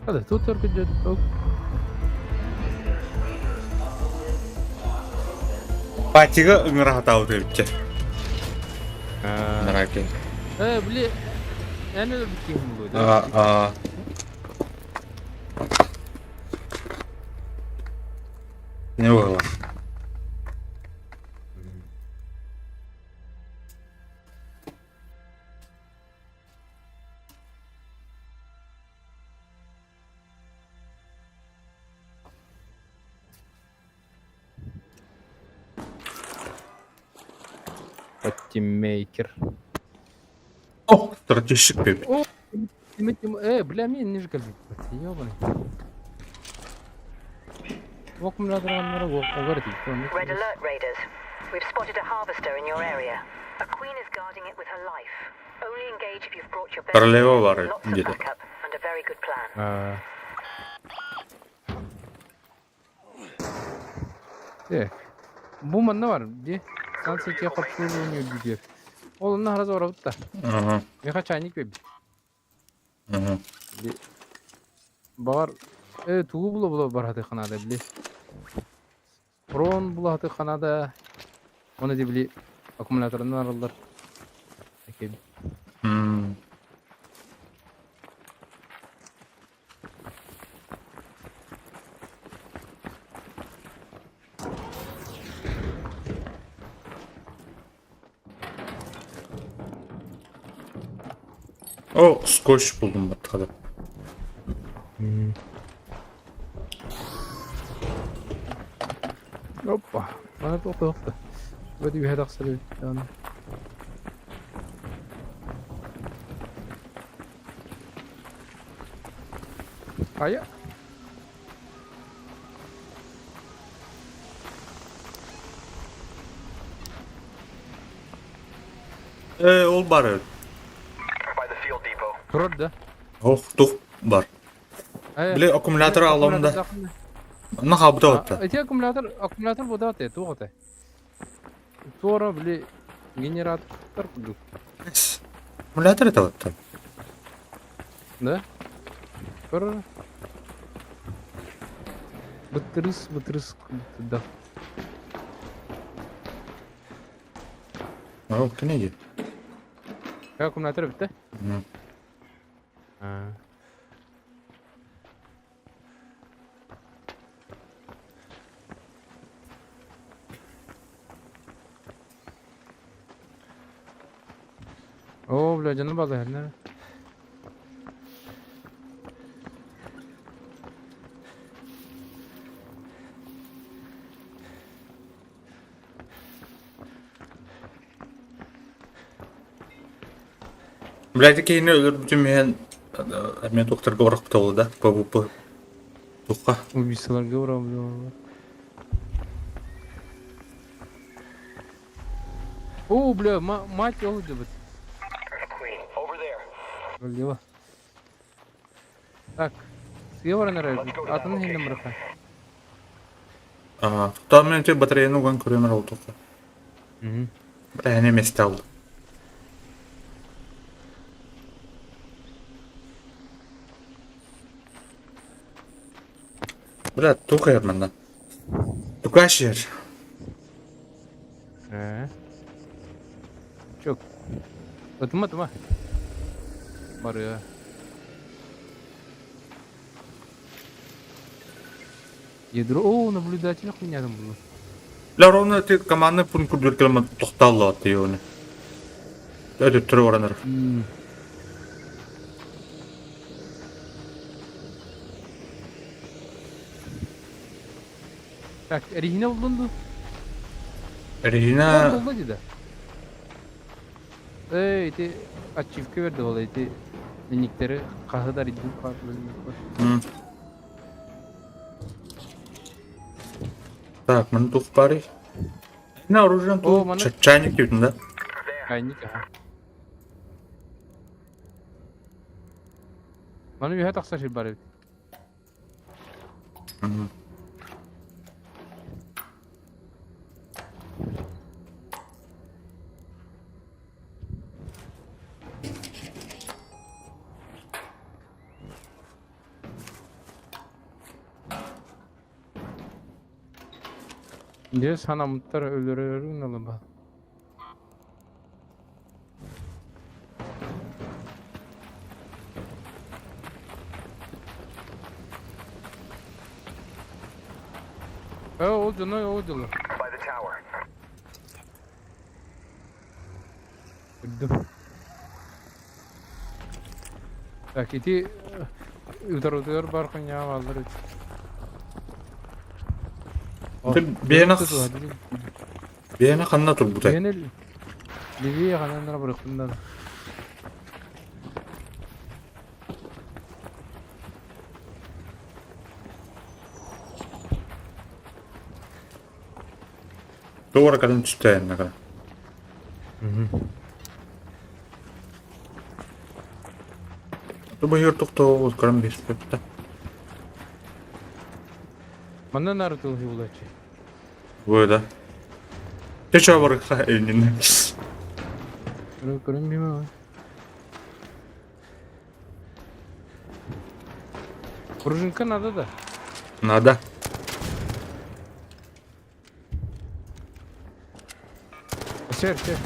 Hadi tut örgücü. Патига ыҥыраһатаабыт эбитчэ. Нараки. Э, били, эн өлбүт киһим буолуо А, а. Не было. Паттимейкер. О, стратегический пепе. О, э, бля, мен не же Ёбаный. Red alert, Raiders. We've spotted a harvester in your area. A queen is guarding it with her life. Only engage if you've brought your best. Королева бар Lots of где-то. backup and a very good plan. Так. Бу манна бар. Ди. Станция техобслуживания диир. Ол онно хараз барабыт да. Ага. Меха чайник бэбит. Ага. Баҕар э тугу була була баратыхханаада били. Прон булаатыхханаада оны ди били аккумуляторынан арыллар. Эки М. О, скотч булдум баттахада. Опа. Мана туохта. Бөдү үһэ тахсар эбит. Хайа. Э, ол бар эбит. By the field depot. Турар да. Ох, тух бар. Э, Били аккумулятор аламын да. Онно хаалбыта отта. Эти аккумулятор, аккумулятор будаат э, туох этэ? Туора били генератор курдук. Аккумулятор это вот. Да? Туора. Бытырыс, бытырыс, да. О, книги. Аккумулятор бүттэ? Мгм. А. О, бля, дьоно балыһарна. Блядь, киһини өлөрбүтүм иһин эмиэ докторга барахпыт да ПВП тухха. Убийстволарга бля. О, бля, мать ол дебит. Queen, over there. Дело. Так, сыа баран эрэр атын иһиннэн бырахха. Аа, там мен те батареяны уган көрөмөр ол тоққа. Бәһәне месте алды. Бля, тух манна. Тукашер. Э. Чок. Ытыма, ытыма. Барыа. Ядро. О, наблюдатель хуйня там было. Бля, ровно ты командный пункт курдур километр тохталла ты оны. Это түрі ораныр. Так, Регина булдун Регина... Булду диде. Эй, ити ачивка берди ол ити дневниктери хаһыдар идин Так, маны тух барый. На оружие тут чайник дейтін да? Чайник, ага. Маны үһэ тахсар сир бар эбит. Дьэ санаммыттар өлөрөрүн ылыба. Э, ол дьоно, ол дьоно. By the tower. Үрдүм. Так, ити утарытыгар бар хуйня бааллар Бэйэни бэйэни ханна турбутай? Бэйэни Ливия хананнара барыхпын Туора кэлэн түстээннэҕэ. Тубуйур тохтоо көрөн биэрбэттэ. Манна наар тылһыы булааччы. Бу да. Те чё барыха иннин. Көрөн биме. Пружинка надо да? Надо. Сер, сер.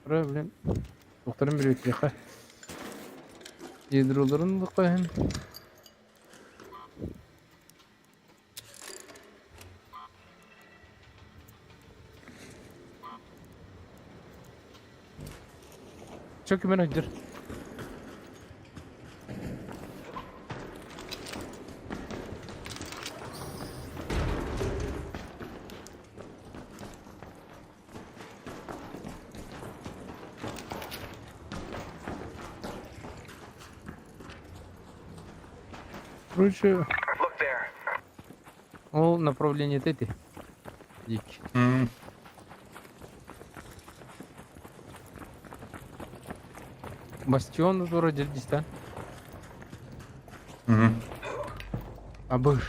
Ура, блин. Докторым bir өтүөхэ. Ядроларын лыкаһын. Чё кимэн өйдür? Короче, Look there. ол направление эти. Дик. Бастион вроде здесь, да? Абыш.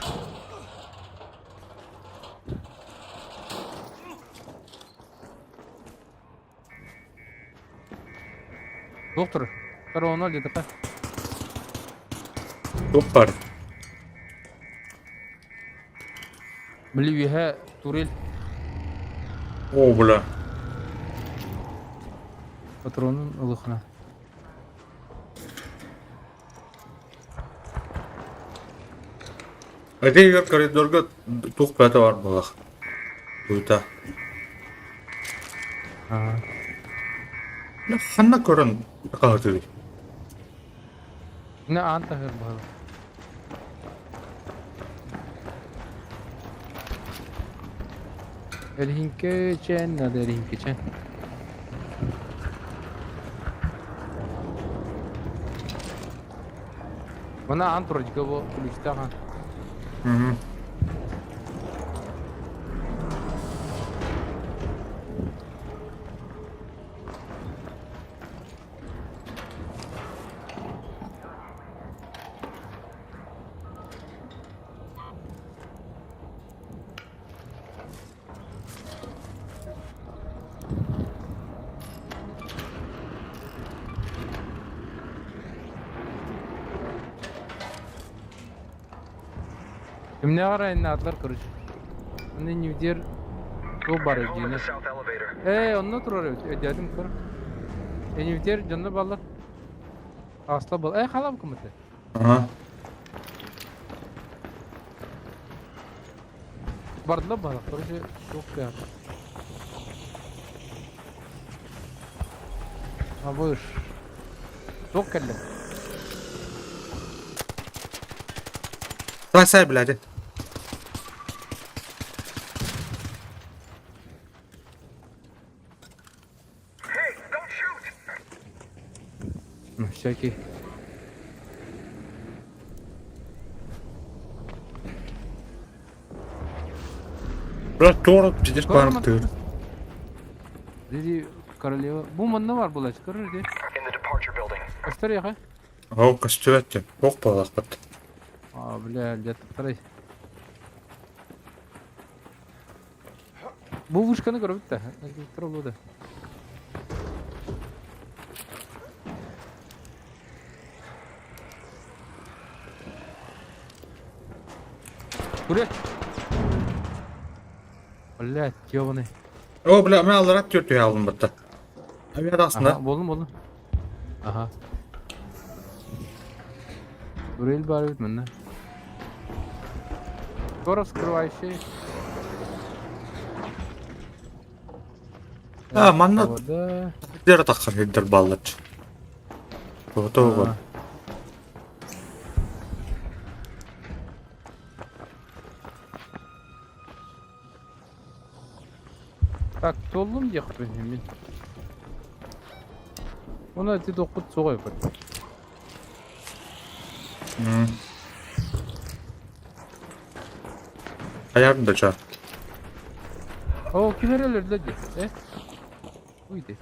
Доктор, второго ноль ДТП. Туох баар? Били үөһэ турель Оо, бля. патронун ылыхына. Ити коридорга туох бэйэтэ баар буоллах. Туйта. Аа. Ханна көрөн хаһытыый? Мына аан таһыр баһыл. Эриһиҥкэ чээн надо эриһиҥкэ чээн. Мына аан турар бу ключтаах аан. Кимнээҕэр айаннаатылар короче. Аны Ньюдер туох баар Home at дьиэнэ. the south elevator. Ээ, онно турар эбит, өйдөөтүм көр. Эньюдер дьонно баллар. Аасла был. Ээ, халам кымыты. Ага. Бардылар баһылык, короче, туох кыах. Абыш. Туох кэллэ? Сай, сай, блядь. Hey, don't shoot! Ну, всякий. Блядь, туора пиздец баарыктыыр. Диди королева. Бу манна бар булач, көрөр ди. In the departure building. Көстөр яха. Ол көстүбэт Ох буоллахпыт. А, бля, леттарай. Бу вышканы көрөбүт да. Тура да. Буря! Блядь, ёбаный. О, бля, мен аллара түөрт алдым бытта. Авиадасында. Ага, болдум, болдум. Ага. Турель бар бит мында. Скоро вскрывающий. А, манна Вода. дер таххан хиддер баллач. Готово. Так, толлум диэхпин мин. Уна ити тохпут суоҕа эбит. Хайар да ча. О, ким эрэ өлөрдө дии, э? Уйди.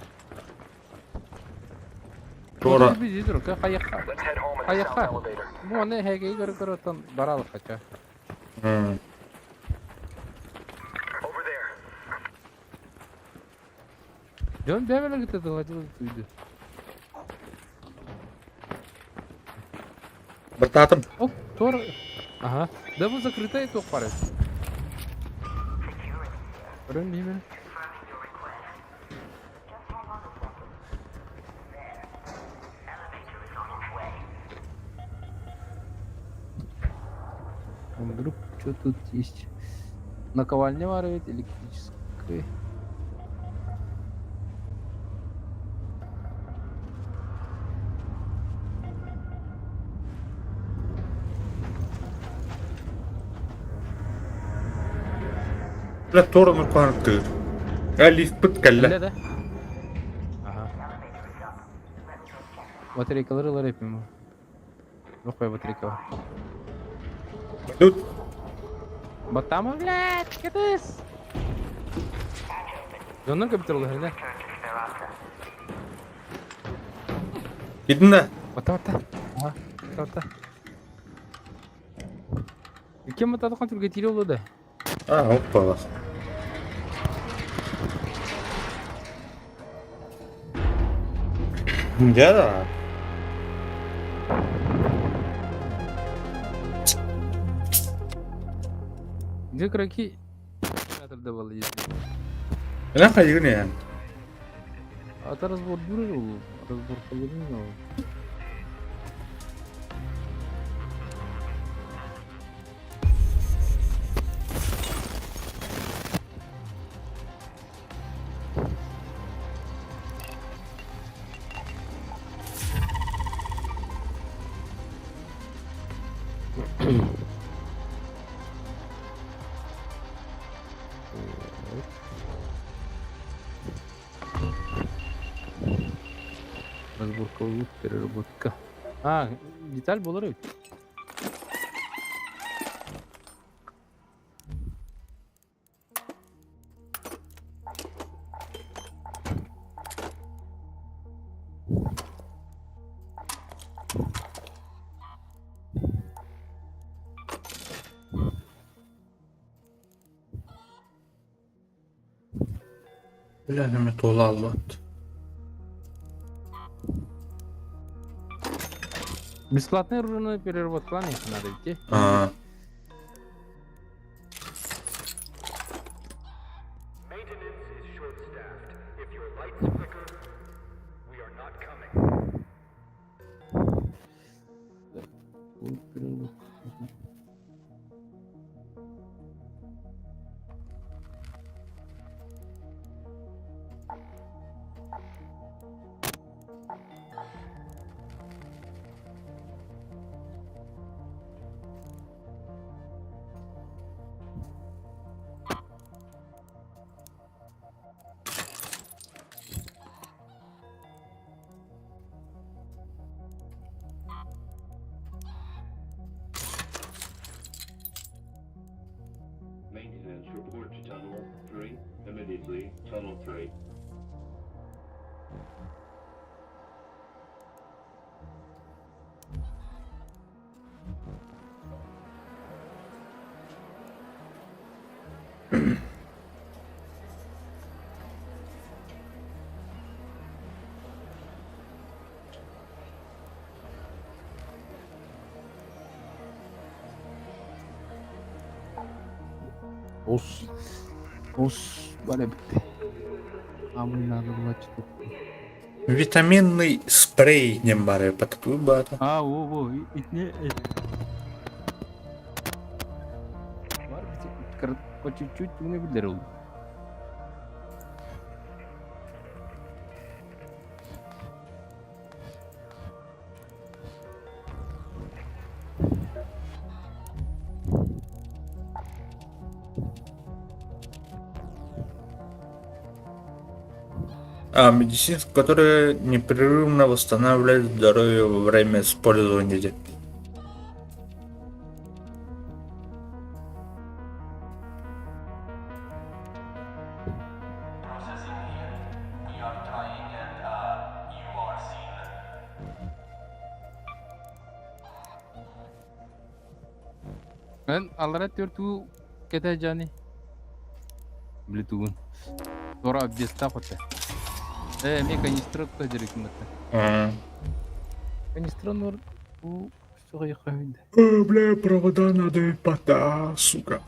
Туора. Хайахха. Let's head home in the south Хайахха. elevator. Бу аны эһэгэйи көрө-көрө баралыхха ча. Over there. Дьон бэйэлэрэ кытта тыллатылар түйдү. Быртаатым. Оп, туор. Ага. Да бу закрытая туох баар эбит. Көрөн биһимин. Вдруг что тут есть? Наковальня баар эбит электрическая. Бля, туора нуркуһан тыыр. Э, лифпыт кэллэ. Кэллэ да? Ага. Батарейкалары ылар эпим. Жоқ қой батарейка бар. Тут Баттама, блядь, кэтис! Дьоннор компьютер улаһына. Идин да. Батта, батта. Ага, батта, батта. Кем батадықан түрге тире олды да? А, оппала. Дьэ да. Где краки? Давал если. Ына хайыгын ээн. Ата разбор бүрер ол. Разбор қылырын ол. Разборка лук, переработка. А, деталь буолар эбит. Бля, неме туола аллаат. Бесплатная оружейная переработка надо идти. Аа. Maintenance report to tunnel 3 immediately. Tunnel 3. Ос. Ос бар эбит. Амыннары булачы Витаминный спрей диэн баар эбит баата. А, о, о, итини Бар по чуть-чуть уны билер ол. А, медицинская, которая непрерывно восстанавливает здоровье во время использования. Эн аллара төртүү кэтэ жани. Били тугун. Тора объезда хотя. Э, мне канистра көдөрүк мата. Канистра нор у Бля, провода надо пота, сука.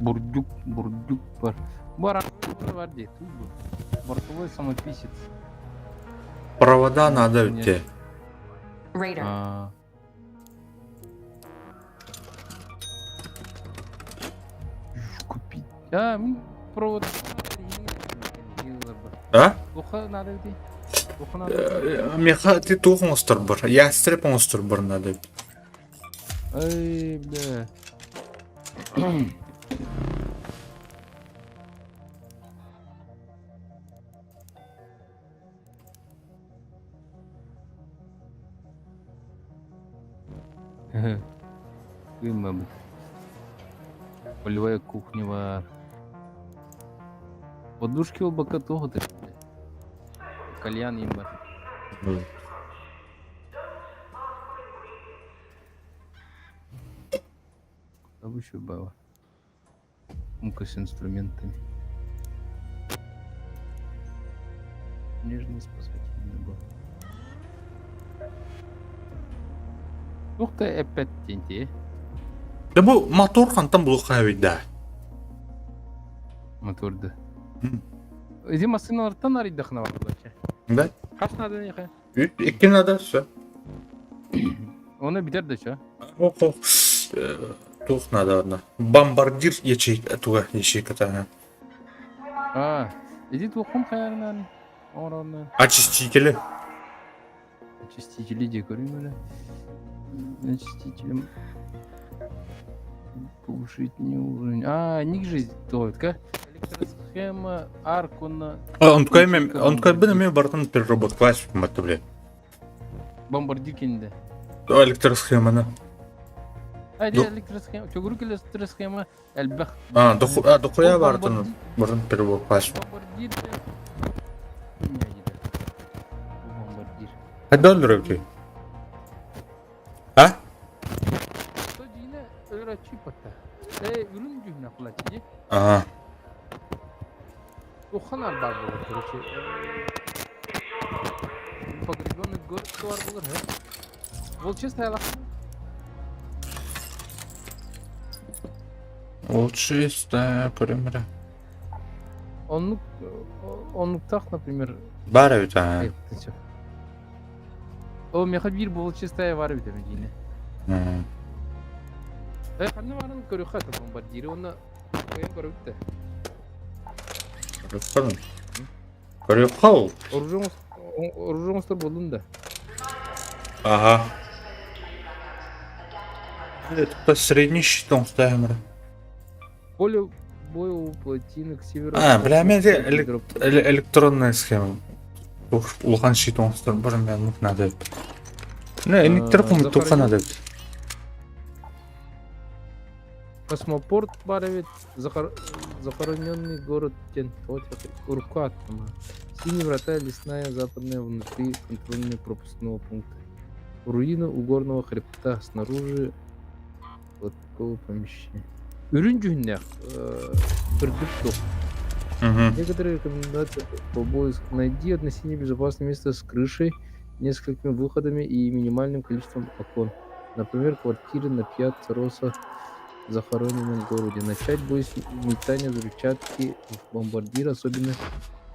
Бурдюк, бурдюк бар. Бар, бар де, Бортовой самописец. Провода надо тебе. Raider. А. Купить. А, провод. А? Туха надо ведь. Туха надо. Меха ты тух оҥостор бар. Ястреб оҥостор бар надо. Ай, бля. Кыыммабыт. Полевая кухня бар. Подушки обака тоҕо Кальян им бар. Куда еще было? Сумка с инструментами. Нежный спасательный набор. Ух ты, опять тенти. Да бу мотор хантан булуха да. Моторды. Иди массыналартан арыйдахна бар Да? Хас надо не Икки надо, все. Оны битер да чё? Ох, ох. Тух надо одна. Бомбардир ячейка, туга ячейка та. А, иди тухум хаярынан. Оронна. Очистители. Очистители декорировали. Очистителем повышить не уровень. А, ник же только. Электросхема Аркона. А, он такой, он такой, бы на бартон переработка классику, блин. Бомбардир кинде. Электросхема, на. А, электросхема. Чогурук электросхема элбэх. А, дохуя бартон, бартон переработка классику. Бомбардир. Бомбардир. А доллар окей. А? Ага. Уханар бар болар, короче. Погребенный город бар болар, he? Волчистая лах. Волчистая, пример. Оннук, оннуктах, например. Бар ведь, а. О, меха бир волчистая бар ведь, медине. Э, ханна баарын көрүөххэ это бомбардиры уонна кыайан көрөбүт да. Көрүөххэ. Көрүөххэ ол. Оружие оҥостор буоллун да. Ага. Это средний щит оҥостаһымыр. Поле боя у плотины к северу. А, бля, мен электронная схема. Улахан щит оҥостор бар мен мук надо. Не, электр кум туха надо. Космопорт бар эбит, захороненный город диэн урукку аттама. Синие врата лесная западная внутри контрольно пропускного пункта. Руина угорного хребта снаружи лоткового помещения. Үрүн дьүһүннээх кырдьык суох. Некоторые рекомендации по поиску. Найди относительно безопасное место с крышей, несколькими выходами и минимальным количеством окон. Например, квартиры на Пьяцца Росса в захороненном городе. Начать бой с метания взрывчатки в бомбардир, особенно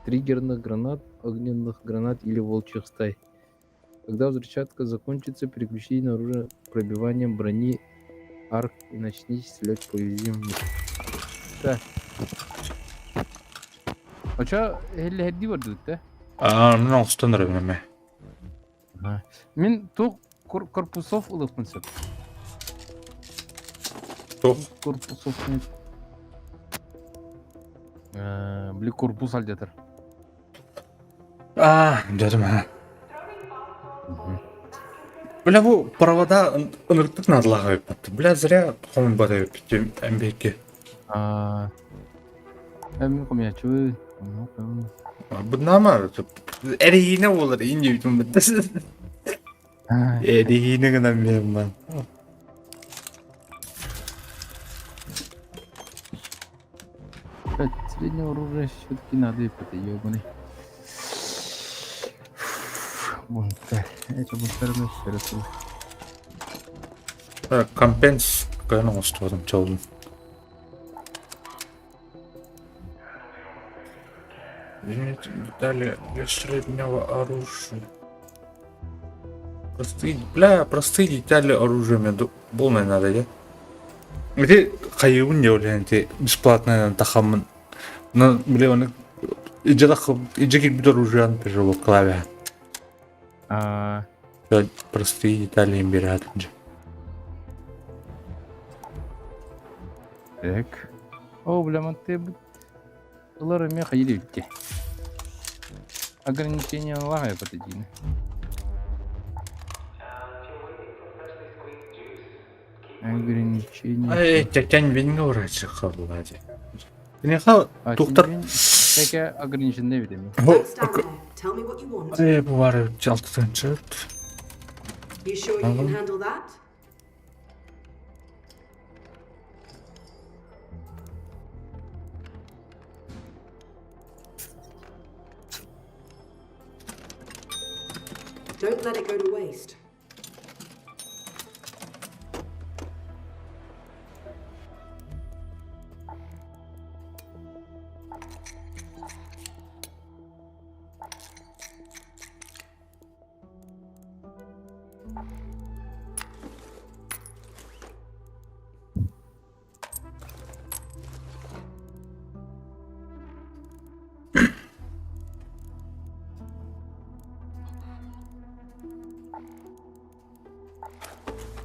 триггерных гранат, огненных гранат или волчьих стай. Когда взрывчатка закончится, переключите на оружие пробиванием брони арк и начните стрелять по уязвимым. Так. А чё, эллэһэрдии бардыбыт да? Аа, мин оҥостон эрэ эмэ. Мин туох корпусов ылыахпын сөп. Туох? Корпусов били корпус алдьатар. Аа, дьэ Бля, бу провода ынырыктык наадалаах эбиппит. Бля, зря хомуйбат эбиппит эмбиэкки. Аа, мин хомуйааччыбын. Буннаама эриһиинэ буолар иин диэбитим бытта. Эриһиинэ гынан биэрмэн. Блять, среднего оружия все-таки надо и это ебаный. Бунтарь. Это бунтарный все Компенс кыайан оҥостубатым чолун. Детали для среднего оружия. Простые, бля, простые детали оружия мне полное надо, да? Ити хайыбын дьэ ити бесплатно тахаммын. Но, бля, оны иджа кирбит оружиан переработкалаабыһа. А, Простые детали им берет. Так. О, бля, манты ылар эмиэ хайыр эбитти. Ограничение лагай подойди. Ограничение. Ай, тятянь винга врач халлади. Киниха тухтар. Тэке ограниченный видимо. Эй, бувары жалтытынчыт. You sure you can handle that? Don't let it go to waste.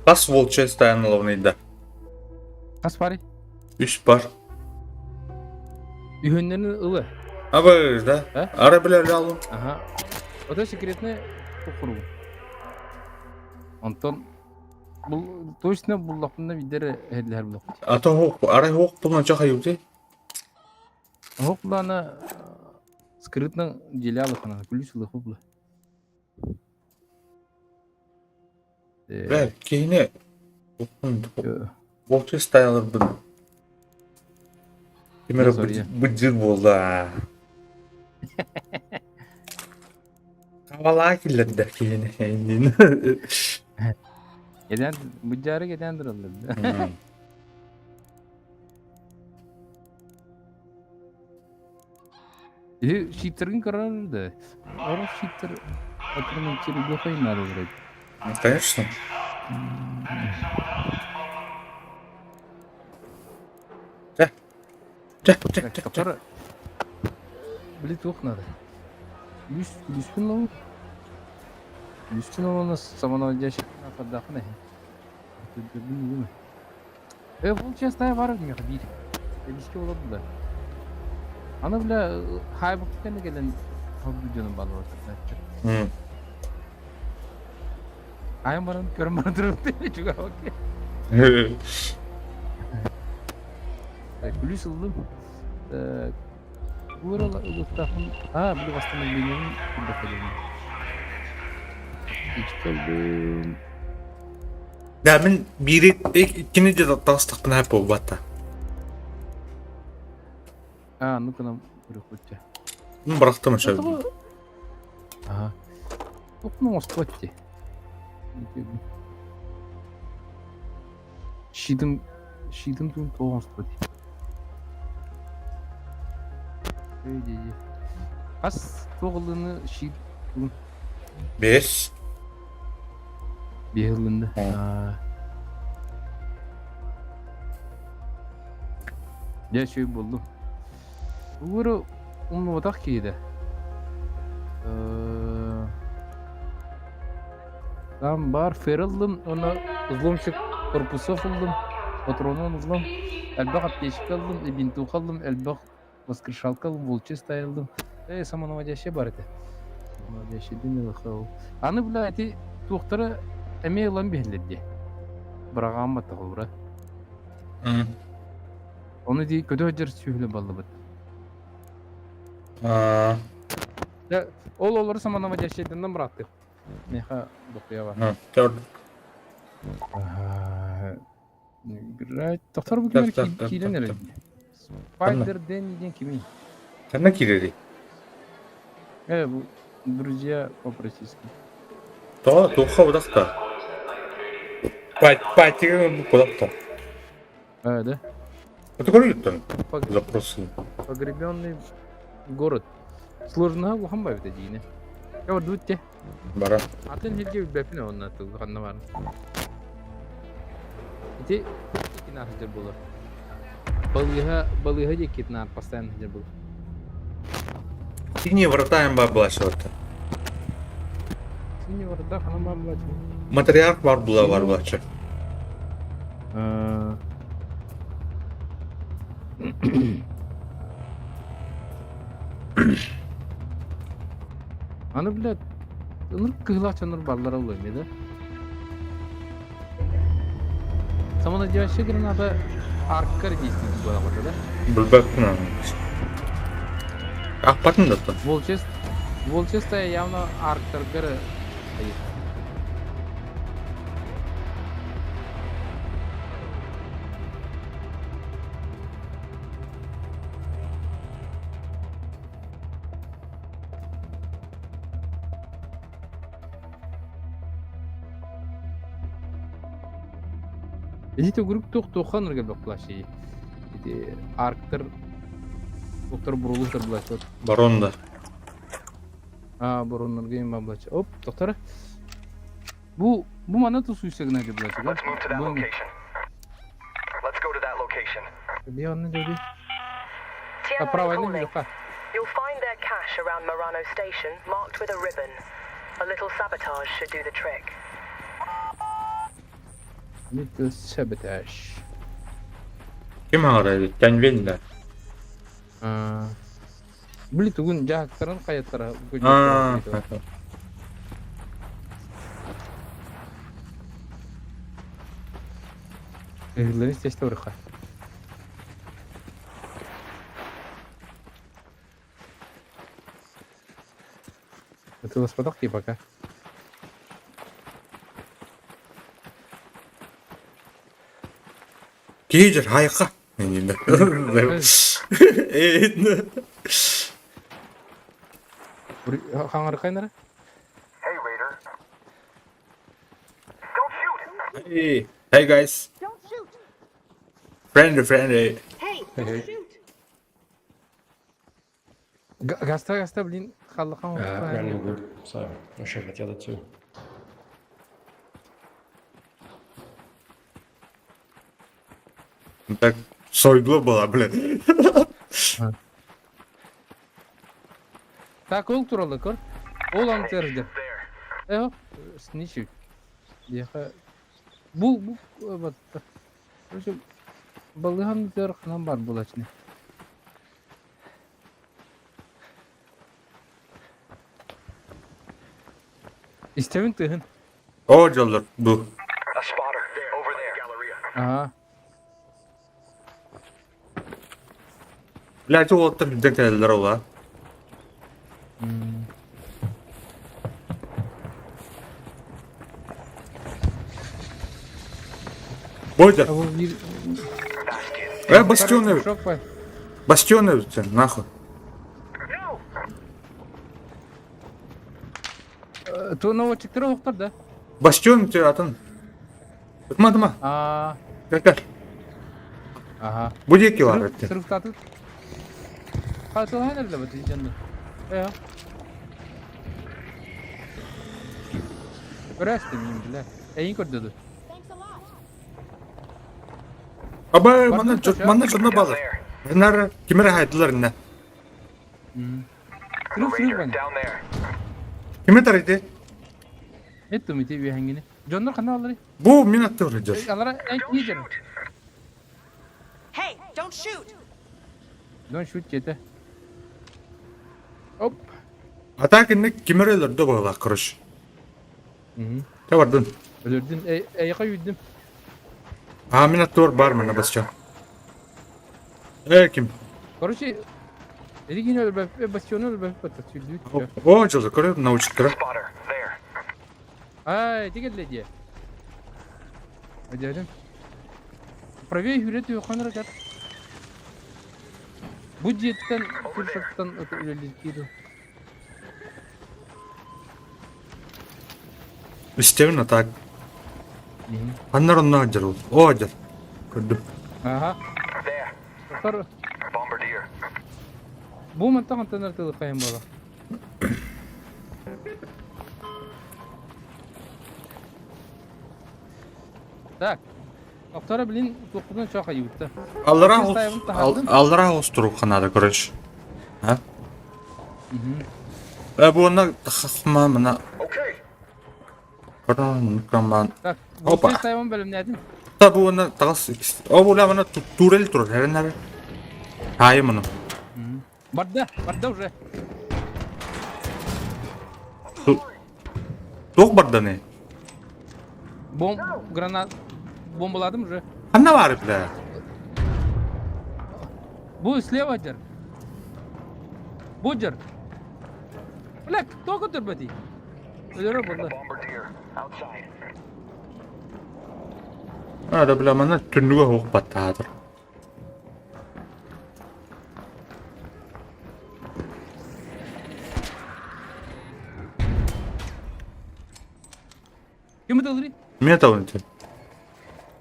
Хас волчья стая ылабыныйда. Хас бары? Үс бар. Үһүннэрин ылы. Абы, да? Ара билэр алым. Ага. Ото секретный куру. Онтон бул точно буллахпына бидер эһэллэһэр буллахпыт. Ато хоқ, арай хоқ булан чахайыты. Хоқ булана скрытно делялыхана, ключ лыху Бля, киһини волчья стаяларбын ким эрэ быдьыр буолла. Хабалаа киллэрдэ киһини эйиниин. Кэтээн быдьаары кэтээн тураллар. Иһи щиттэргин көрөр да. Орох щиттэр отремонтируй наадалар Конечно. Чэ. Чэ, чэ, чэ, чэ. Тохтор били туох надо? Үс үспүн лову. Үспүн ловуна самонаводящий хардаахын эһин. Э, бұл честная бар меха биир. Эбиске олорду да. Аны бля хайбык кэннэ кэлэн холбу дьонум баллар. Айан баран көрөн баран турар чугаабакка. Күлүс ыллым. Буурала ылыктаахын. А, били восстановлением курдук Ичкалдым. Да, мин биири иккини де таҕыстахпына сөп буолбатта. А, ну-ка нам көрүөхпүт. Мин бырахтым өсө. Ага. Тохну оҥостубат дии. Щитым щитым туун туох оҥостубат дии. Эй Хас туох ыллыны щит туун Бес. Биэс ыллынды. Дьэ үчүгэй буоллум. Ууру умнубатах киһитэ. Там бар фер ыллым, уонна взломщик корпусов ыллым, патронун ыллым, элбэх аптечка ыллым, бинтуха ыллым, элбэх воскрешалка ыллым, волчий стая ыллым. Э, самонаводящий бар этэ. Самонаводящий дин Аны, бля, ити туохтара эмиэ ылан биһэллэр дии. Быраҕааммат холбура. Ону дии көтө сылдьар сүөһүлэ баллыбыт. Дьэ, ол олору самонаводящийданан бырааттык. Миэхэ дохуя бар. Играть. Тохтор бу кимер киирэн эрэр. Спайдер Дэнни диэн кимий? Ханна киирэрий? Э, бу друзья по-российски. Тоҕо туохха быдахта? Патига быдахта. А, да? Это көрүлүттэн запросы. Погребенный город. Сложно улахан бабыта диини. Я дутте. Бара. Атын сиргэ билбэппин онно ханна баар. Ити икки сылдьар буолар. Балыыһа балыыһа диэки наар постоянно сылдьар буолар. Синие врата баар буолааччыларта. Синие врата ханан баар буолааччы. Матриарх баар була бар буолааччы. Аны, блядь, ынырык кыһылаах дьоннор бааллара буолуо эмиэ да. Самонадеящая граната аркар действует буолаҕыта да? Билбэппин аны. Аахпатын да оттон. Волчест Волчестая явно арктаргар стоит. Ити төгүрүк туох туоххан ырга плащи. Ити арктар доктор бурулуктар булачы. Барон да. А, бароннарга им булачы. Оп, доктор. Бу бу мана тусуйса гына деп булачы. Let's move to that location. Let's go to that location. Би онны деди. Tiana Право, calling. You'll find their cache around Murano Station, marked with a ribbon. A little sabotage should do the trick. Little sabotage. Ким аҕарай Тяньвэнь да. Били тугун дьаһактарын хайаттара Аа. Ыһылларын истэстэ урукка. Ытыласпатах дии пока. Киһи дьэр хайха. Хаҥарыкайнара? Hey, Raider. Don't shoot! Hey, hey guys. Don't shoot! Friendly, friendly. Hey, don't shoot! Гаста гаста блин халлахан Brand new group, so I'll share with the other two. Так сойдло была, блин. Так ол туралы көр. Ол антырды. Э, сничик. Диэхэ бу бу батта. Короче, балыган төр ханан бар булачны. Истэбин тыһын. О, дьоллор, бу. A spotter. Over there. Galleria. Ага. Блядь, уолаттар үрдэн кэлэллэр ол а. Бойдер. Э, бастионы. Бастионы, нахуй. Туновочиктары оқтар да? Бастион атын. Ытма, ытма. Аа. Кел, кел. Аха. Бу диэки бар эттин. Сырыктатыт. Хатылаан эрдэ бат дьонно. Э. Көрөстүм мин биле. Эйин көрдөдү. Аба, манна манна чонно балар. Нар кимere хайдылар инне. Сырык сырык бани. Киме тарыйды? Эттим ити үөһэҥҥини. Дьоннор ханна алларый? Бу мин аттыбар сылдьар. Алара эн киһи Hey, don't shoot! Don't shoot диэтэ. Оп. А так инник ким эрэ өлөрдө быһыылаах, короче. Тэ бардын. Өлөрдүн. Эйиэхэ үүрдүм. Аа, мин аттыбар бар манна басча. Ээ, ким? Короче, эти киһини өлбөп, бастиону өлбөп бата сүүрдүбүт. О, дьолу көрө, научиктара. Ай, ити кэллэ дии. Дядям. Правее хүрэ түөххөн эрэ Бу дьиэттэн фуршаттан үлэлиир дуу. Истэбин а так. Ханнар онно сылдьар ол. Оо, дьэр. Көрдүм. Аха. Тохтор. Бу мантан антан артылык хайын буола. Так. Охторо билин туохпутун чох айыбытта. Аллара аллара остурук ханада короче. А? Э бу онна хахма мына. Команд. Так, Опа. Тайван бөлүмнәдин. Та бу онна тагыс О бу мына турель турар херен Хайы муну. Барда, барда уже. Туох барданы? Бом гранат бомбаладым уже. Ханна бар бля? Бу слева дер. Бу дер. Бля, кто көтөрбөтүй? Өлөрө булла. А, да бля, мана түннүгө хоох баттаатыр. Ким ытылырый? Мен табын ити.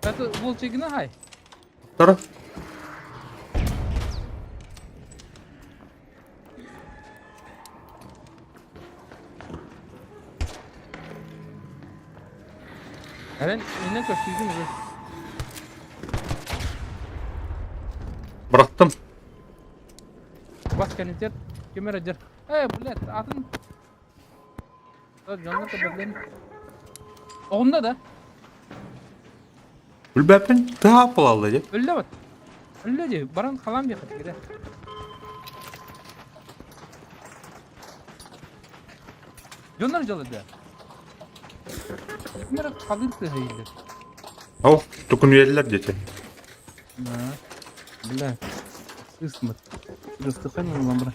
Это волчигина хай. Тара. Эрен, иннен көстүүгүн уже. Бырахтым. Бас кэнитер, ким эрэ дьэр. Э, блядь, атын. Дьоннор көбөллөн. Оҕунна да. Билбэппин тыаһаап буолалла дии. Өллө бат. Өллө дии, баран халаан диэхэ кирэ. Дьоннор дьалыда. Ким эрэ халыыр тыаһа иһиллэр. Ол тукунуеллэр диэтэ. Да. Бля, сысмыт. Растыхание ламбра.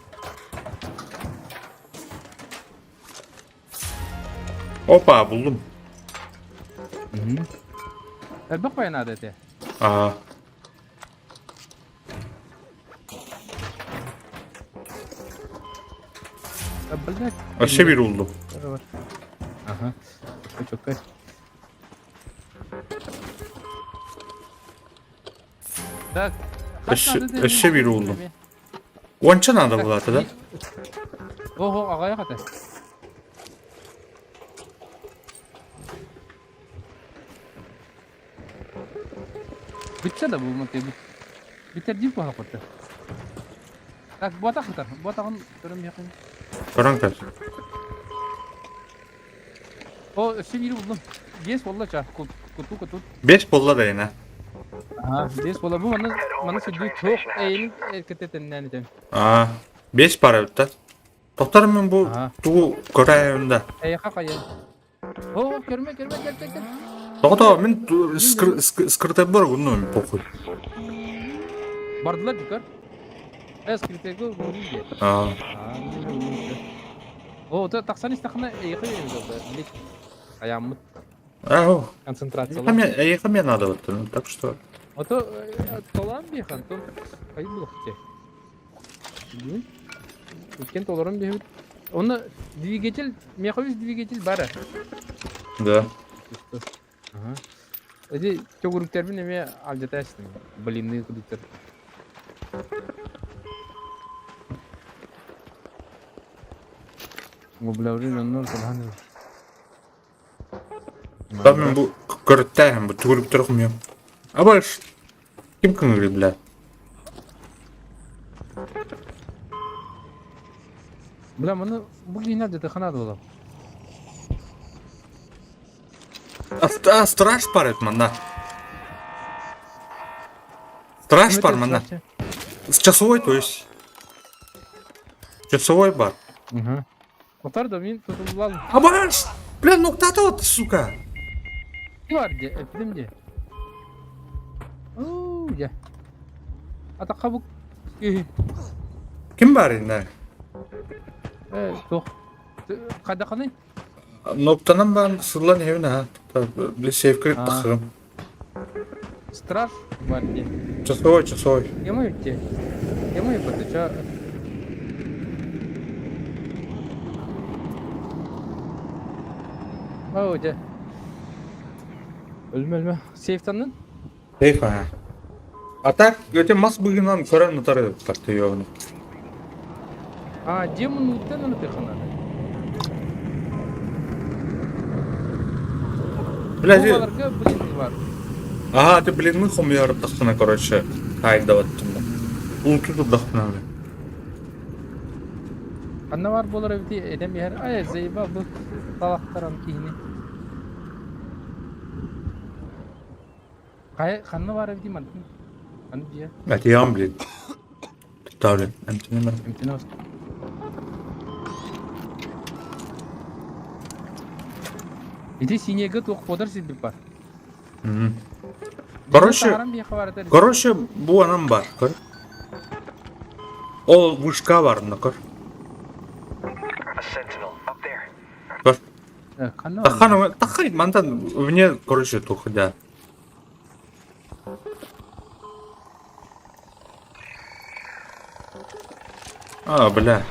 Опа, буллум. Элбэх бай наада этэ. Аа. Блядь. Өссө биир буллум. Ага. Чөккөй. Так. Өссө өссө биир буллум. Уонча наада булаата да? Ого, аҕайах этэ. Бүтсэ да бу мантый бүтэрдии куһаҕа Так, буотах сытар. Буотаҕын көрөн миэхэ. Көрөн көр. О, өссө биири булдум. Биэс буолла ча. Куту куту. Бес буолла да ина. Аа, биэс буолла. Бу маны маны сүрдүү туох эйин эркететеннэн этем. Аа, бес пара бүттэ. Тоқтар мен бу тугу көрәйін да. Эйха кайын. О, көрмө, көрмө, кел, кел, кел. Тоҕото мин скрытай бар ну похуй. Бардылар дикар. Э, скрытайга гури Аа. О, то тахсан истахна эйхэ билик. Аяммыт. Ау. Концентрация. Эйхэ мне надо вот, ну, так что. А то толан бихан, то кай булах те. Үткен толорон биһит. Оны двигатель, меховик двигатель бара. Да. Ага. Эти төгүрүктэрбин эмиэ алдьата эстим. Блинные кудуктар. Бля, уже дьоннор кылаан Там мен бу көрүттээһин бу түгүрүктэр хумуйам. Абаш ким кыңырый бля? Бля, маны бу киһини алдьатыахха наада буолар. А, страж парит манна. Страж бар манна. С часовой, то есть. Часовой бар. Угу. Отар да мин тутуллал. Абаш! Бля, ну кто вот, сука? Бар де, эпидем де. Уу, я. Атаққа бу. Ким бар инде? Э, туох. Хайдаханый? Ноптанан баан сыллан иһэбин аха. Били сейфкэ тахсыгым. Страж бар дии. Часовой, часовой. Кемый те? Кемый бата? Ча? Оо, дьэ. Өлмө өлмө. Сейфтаннын? Сейф аха. А так, өте мас быгынан көрөн утары тартыйоҕун. А, демон уттан аны тыханады. Бля, Бу баларга блин бар. Ага, ты блин, мы хомуйар тахсына, короче, хайдаваттым. Улту турдахпына. Ханна бар буолар эбити эдем иһэр. Ай, заеба бу талахтаран киһини. Хайа ханна баар эбитий мантан? Аны дьиэ. Этиям, блин. Туттаа, блин. Эмтэнэ бар. Эмтэнэ ос. Ити синега туох куотар сирбит бар. Короче, короче, бу анам бар. Көр. Ол вышка бар, мына көр. A sentinel up there. Көр. Ханна Тахан, тахан, мантан, мне, короче, тух, да. А, бля.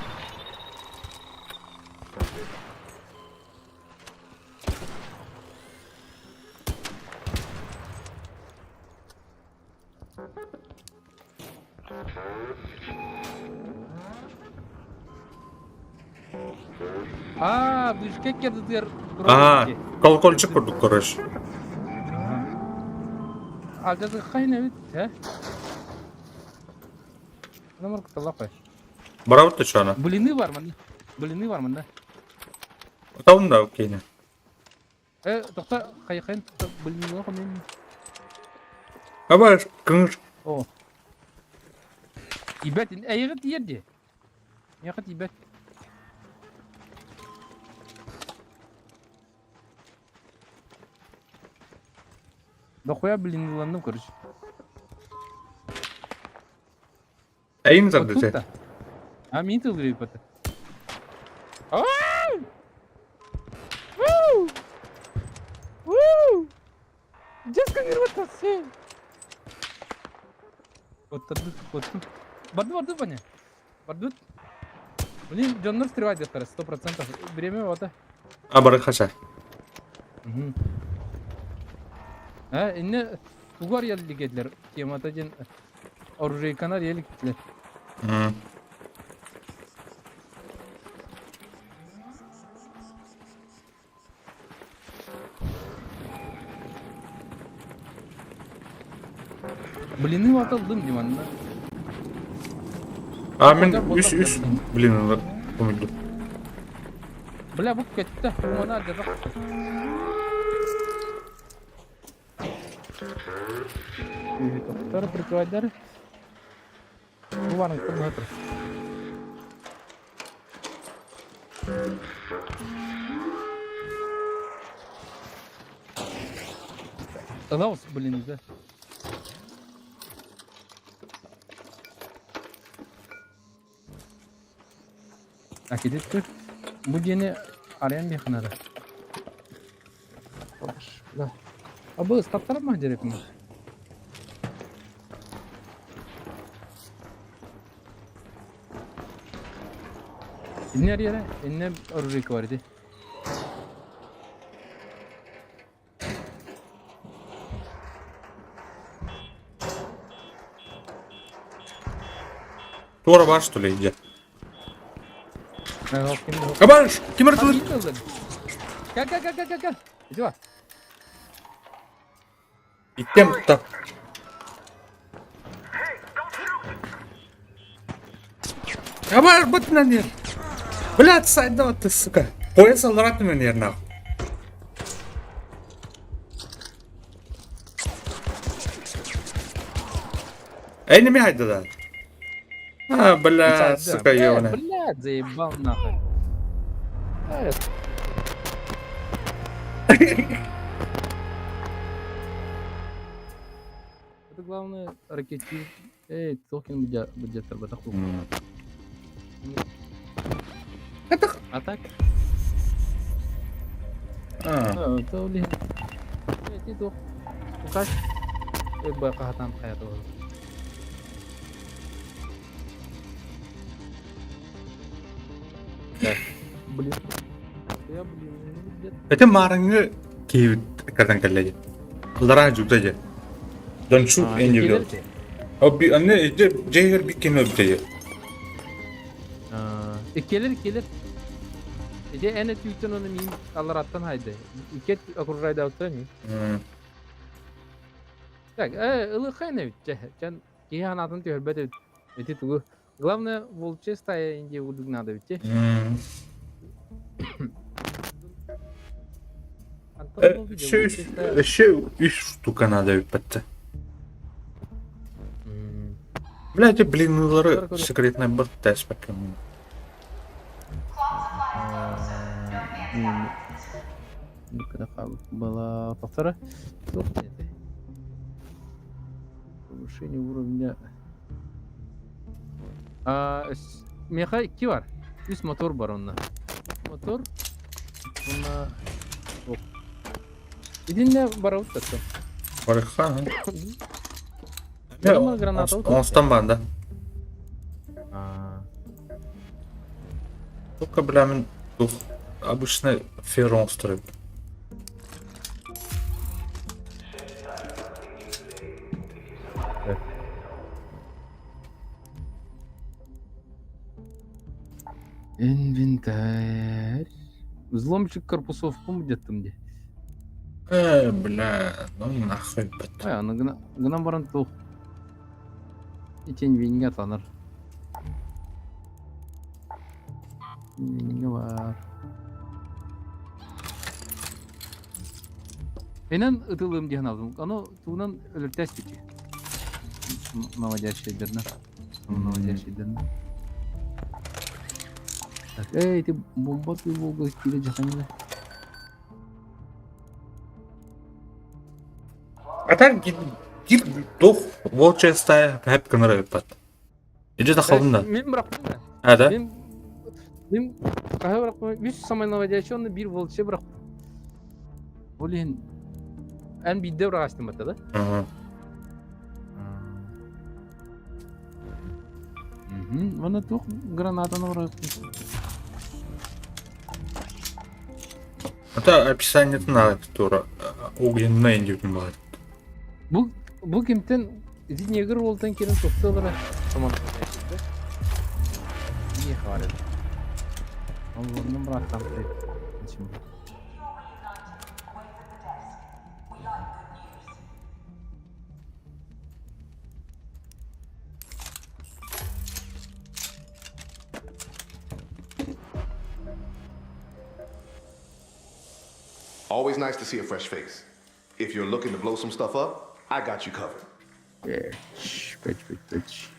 Аа, Бишкек кэрдитигэр Аа, колокольчик курдук короче. Алдьатыахха иһин эбит, ээ? Номер кыталлах Барабыт чана. Блины бар манна. Блины бар манна. Там да, окей. Э, тохто хайхайн блины хомин. Абаш, кыңыр. О. Ибет, эйгит тиер ди. Миэхэ тиийбэт. Дохуя блиныланным, короче. Эйин Вот зардыты. тут-то. А мин тылгырый бата. Woo! Woo! Just кыңырбатасы. Оттырды, оттыр. Барды, барды, Ваня. Барды. Блин, дьоннор встревать диэхтэрэ, 100%. Время вот. А бары хаша. Э, инне тугар еллигедлер. Темата ден оружейканар еликтилер. Блины атылдым дии манна. А мин үс үс блин хомуйдум. Бля бу көттө. Уона дьабах. Тохтор прикрывайдар. Бу баран кырбаһа тур. Ылабыс, блин, да. Акидит Бу диэни арыйан биэхинара. Да. А бу ыстаттарым ма дерепин? Инне арыйара, инне оружейка бар ити. Туора бар что ли иди? Кабаш! Ким ыртылыр? Кел кел кел кел кел кел. Иди бар. Иттем тутта. Кабаш, бытынан ер. Блядь, сайда ты, сука. Пояс алрат мен ер нахуй. Эй, не мягай да. А, бля, сука, ёбаная. Блядь, заебал нахуй. Это главное ракети. Эй, Толкин где-то батаху. А так? А. То ли. Эй, ты Укаш. Эй, байқахатан қаяды. Блин. Я, блин, Это марыңы киевит картан кэллэги. Лара жута же. Don't shoot any of them. Обби анне жейгер биккен өбүтэ. Иккелер иккелер. Эде эне түүтен оны мин алараттан хайды. Икет окружайда утра ми. Так, ылы хайна бит. Чан киһи анатын түһөрбөт эти тугу. Главное, волчья стая инде удуг надо бит. Еще үс штука надо бит. Блядь, блинлары секретный бот тест пока. Была повтора. Повышение уровня. Меха икки бар. Үс мотор бар онна. Мотор. Онна. Итиннэ барабыт да. Барыха. Граната. Онстан бар да. Только, бля, мен обычный феррон строим. Инвентарь. Взломщик корпусов где-то где. Бля, ну нахуй. Ай, аны гынан баран тух. Итен винге атаныр. Винге бар. Менен ытылым диэн алдым. Аны туунан өлөртәс бити. Наводящий дерне. Наводящий дерне. Так, эй, ты бомба ты волга кире жаханила. А так гир дух волчья стая хэп кыныры бат. Иди захалдым да. Мен бырақтым да. А, да? Мен мен қай бырақтым? Үш самай наводящий, оны бір волчья бырақ. Блин. Ән бидде бірақ астым бата, да? Оны тух гранатаны бырақ. Это описание на тура огненный индюк бар. Бу бу кимтен ити негр болтан келин тоқталара. Тамам. Не хвалит. Он брат там ты. Always nice to see a fresh face. If you're looking to blow some stuff up, I got you covered. Bitch, bitch, bitch, bitch.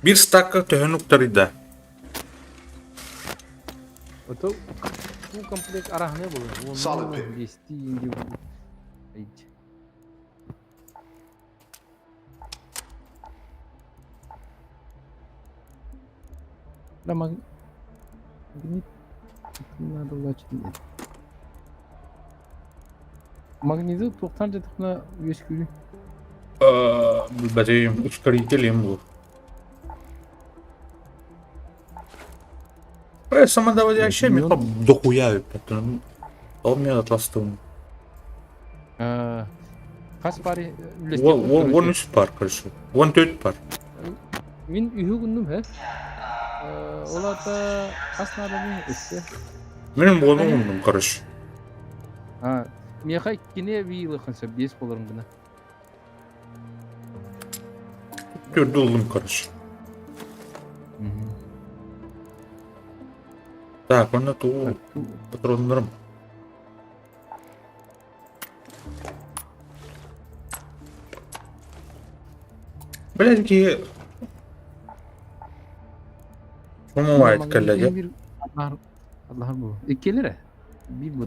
Биир стакка төһөн уктарыйда? Ото бу комплект араһыны буолар. Solid pick. Биэстии инди Да, магнит надо улачить. Магниты туохтан дьатахна үөскүүрүй? Билбэтим, ускоритель им был. Э, самодоводящая меха дохуя потом. Он меня отластым. Хас пари Вон вон үс пар, короче. Вон төрт пар. Мин үһү гынным һэ. Ол аата хас нааданы өссө. Мин буону гынным, короче. А, миэхэ иккини эбии сөп биэс буоларын гына. Төрдү ыллым, короче. Так, онно туу патроннарым. Блядь, киһи Умумайт кэллэгэ. Аллаһар бу. Иккилэр биир бу.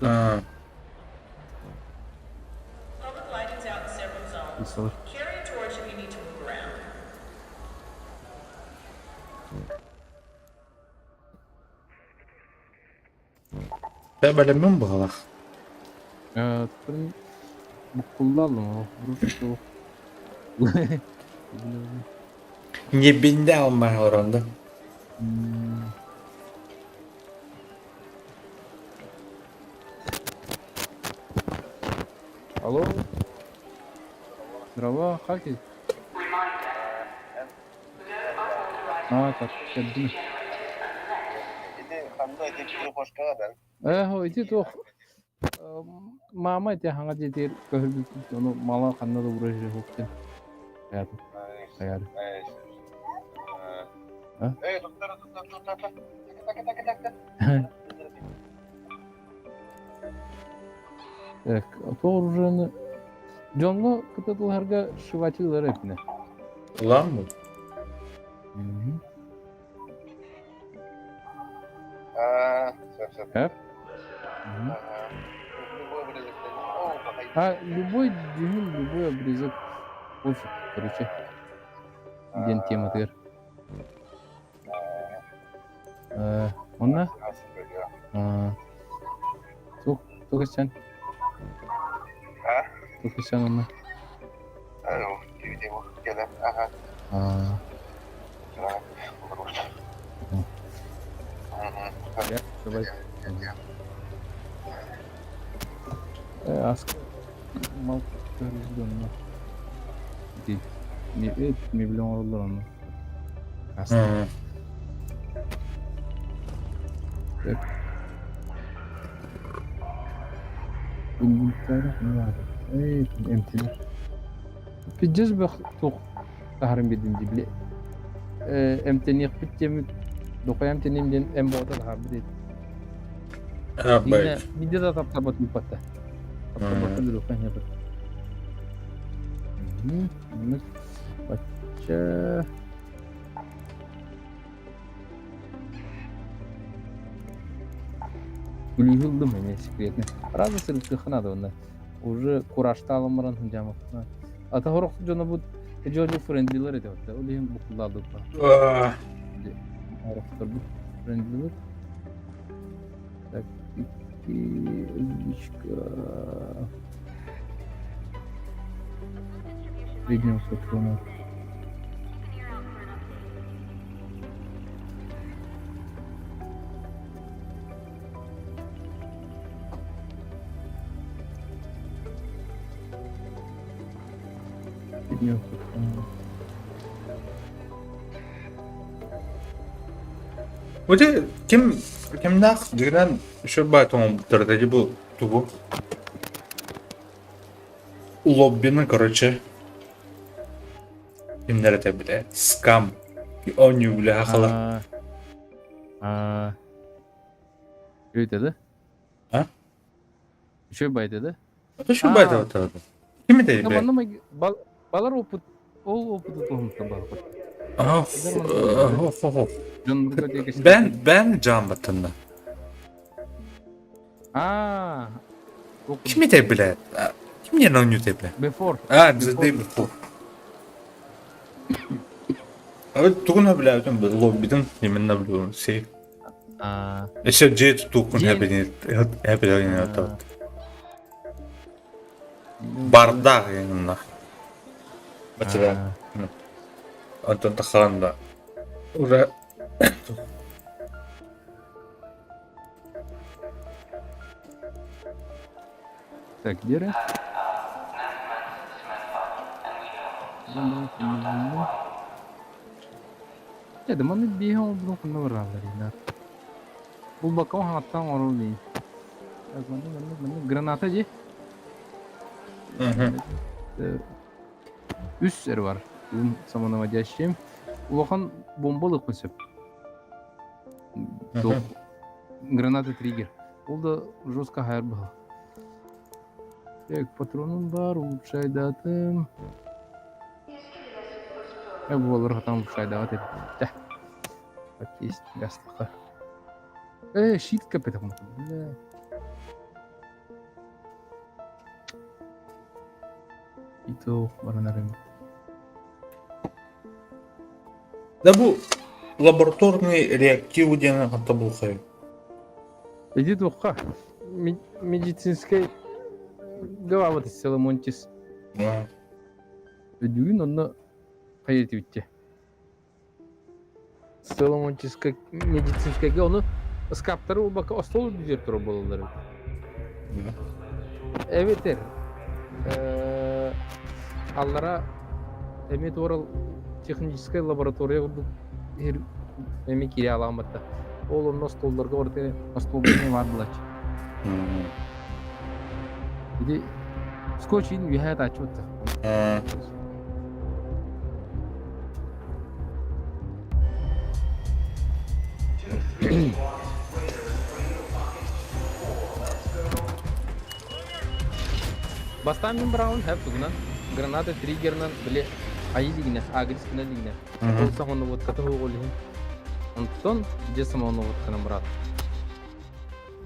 Дьэ бэлэммин быһалаах. Э, буккуллалым ол. Ньибинде алмаһ олорон да. Алло. Здорово, как ты? А, так, кэлдим. Ээ, ити туох маама ити хаҥа дьиэтигэр көһөрбүппүт, ону мала ханна да уурар сирэ суох диэн. Хайаатым, хайаары. А? Так, туох оружиены дьоҥҥо кытатылаһарга сшивателлэр этинэ. Ылан бу. Эп? А любой дьүһүн, любой обрезок пофиг, короче, диэн тематыгар. Онно туох туох истэн? Туох истэн онно? Э, мал көрүлгөннө. Ди. Мебель оҥороллор ону. Аста. Так. Эй, эмтилер. Пиздец бөх туох таһарын биэрдим дии били эмтэниэхпит диэммит дохуя эмтэниэм диэн эм боҕото таһаарбыт этим. Абай. Биирдэ да таптаабат ыыппатта. Таптаабакка дурукка иһэбит. Бачча Күлүүһү ыллым эмиэ секретный. Раза сырыттыахха наада уонна уже куражтаалан баран сылдьаамаппына. Ата сорох дьоно бу дьону френдлилар этэ вот ол иһин буккуллаабыппа. Орохторбут френдлилар. Так, икки личка. Среднего патрона. Среднего патрона. Вот ким кимнээх дьиҥинэн үчүгэй оҥорбуттар этэ бу тугу лоббины короче кимнэр этэ билэ скам оонньуу билэ хахалар Аа. Үчүгэй да? А? Үчүгэй байда да? Это что байда вот это? Ким это бе? Манна балар опыт ол опыты туһунта бар. А, хо хо хо. Бен бен жан баттында. А. Ким это билет? Ким не на нюте билет? Before. А, the day before. А тугун билетим лоббидин именно билем. Сей. Еще же тукун хэбини хэбини это. Бардах именно. Бачыда. Антон таханда. Уже Так, где же? Это мы бегом вдруг набрали, Бу бакон хаттан орул дии. Так, маннык, маннык, маннык. Граната дии. Үс эр бар. Бүгүн самонаводящим. Улахан бомбалык сөп. Граната триггер. Ол да жестко хайар баха. Так, патроным бар, улучшайдатым. Я буолар хатан улучшайдават этим. Да. Так, есть гастаха. Щит капитан. Бля. Ито баранарым. Да бу лабораторный реактив диэн ханта булхай. Иди туха. Медицинский гава вот Селомонтис. Өдүгүн онно хайыр Соломонтиска медицинскайга ону ыскааптары убакка остуол үрдүгэр турар буолаллар эбит. Эбэтэр аллара эмиэ туора техническай лаборатория курдук эмиэ киирэ алаамматта. Ол онно остуолларга барыта остуолга эмиэ баар буолааччы. Ити скотч иин үөһээ тааччы батта. Бастаан мин быраҕабын һэп тугунан граната триггерынан били айыы дигинэ агрис гына дигинэ ол самонаводката суох иһин онтон дьэ самонаводканан быраат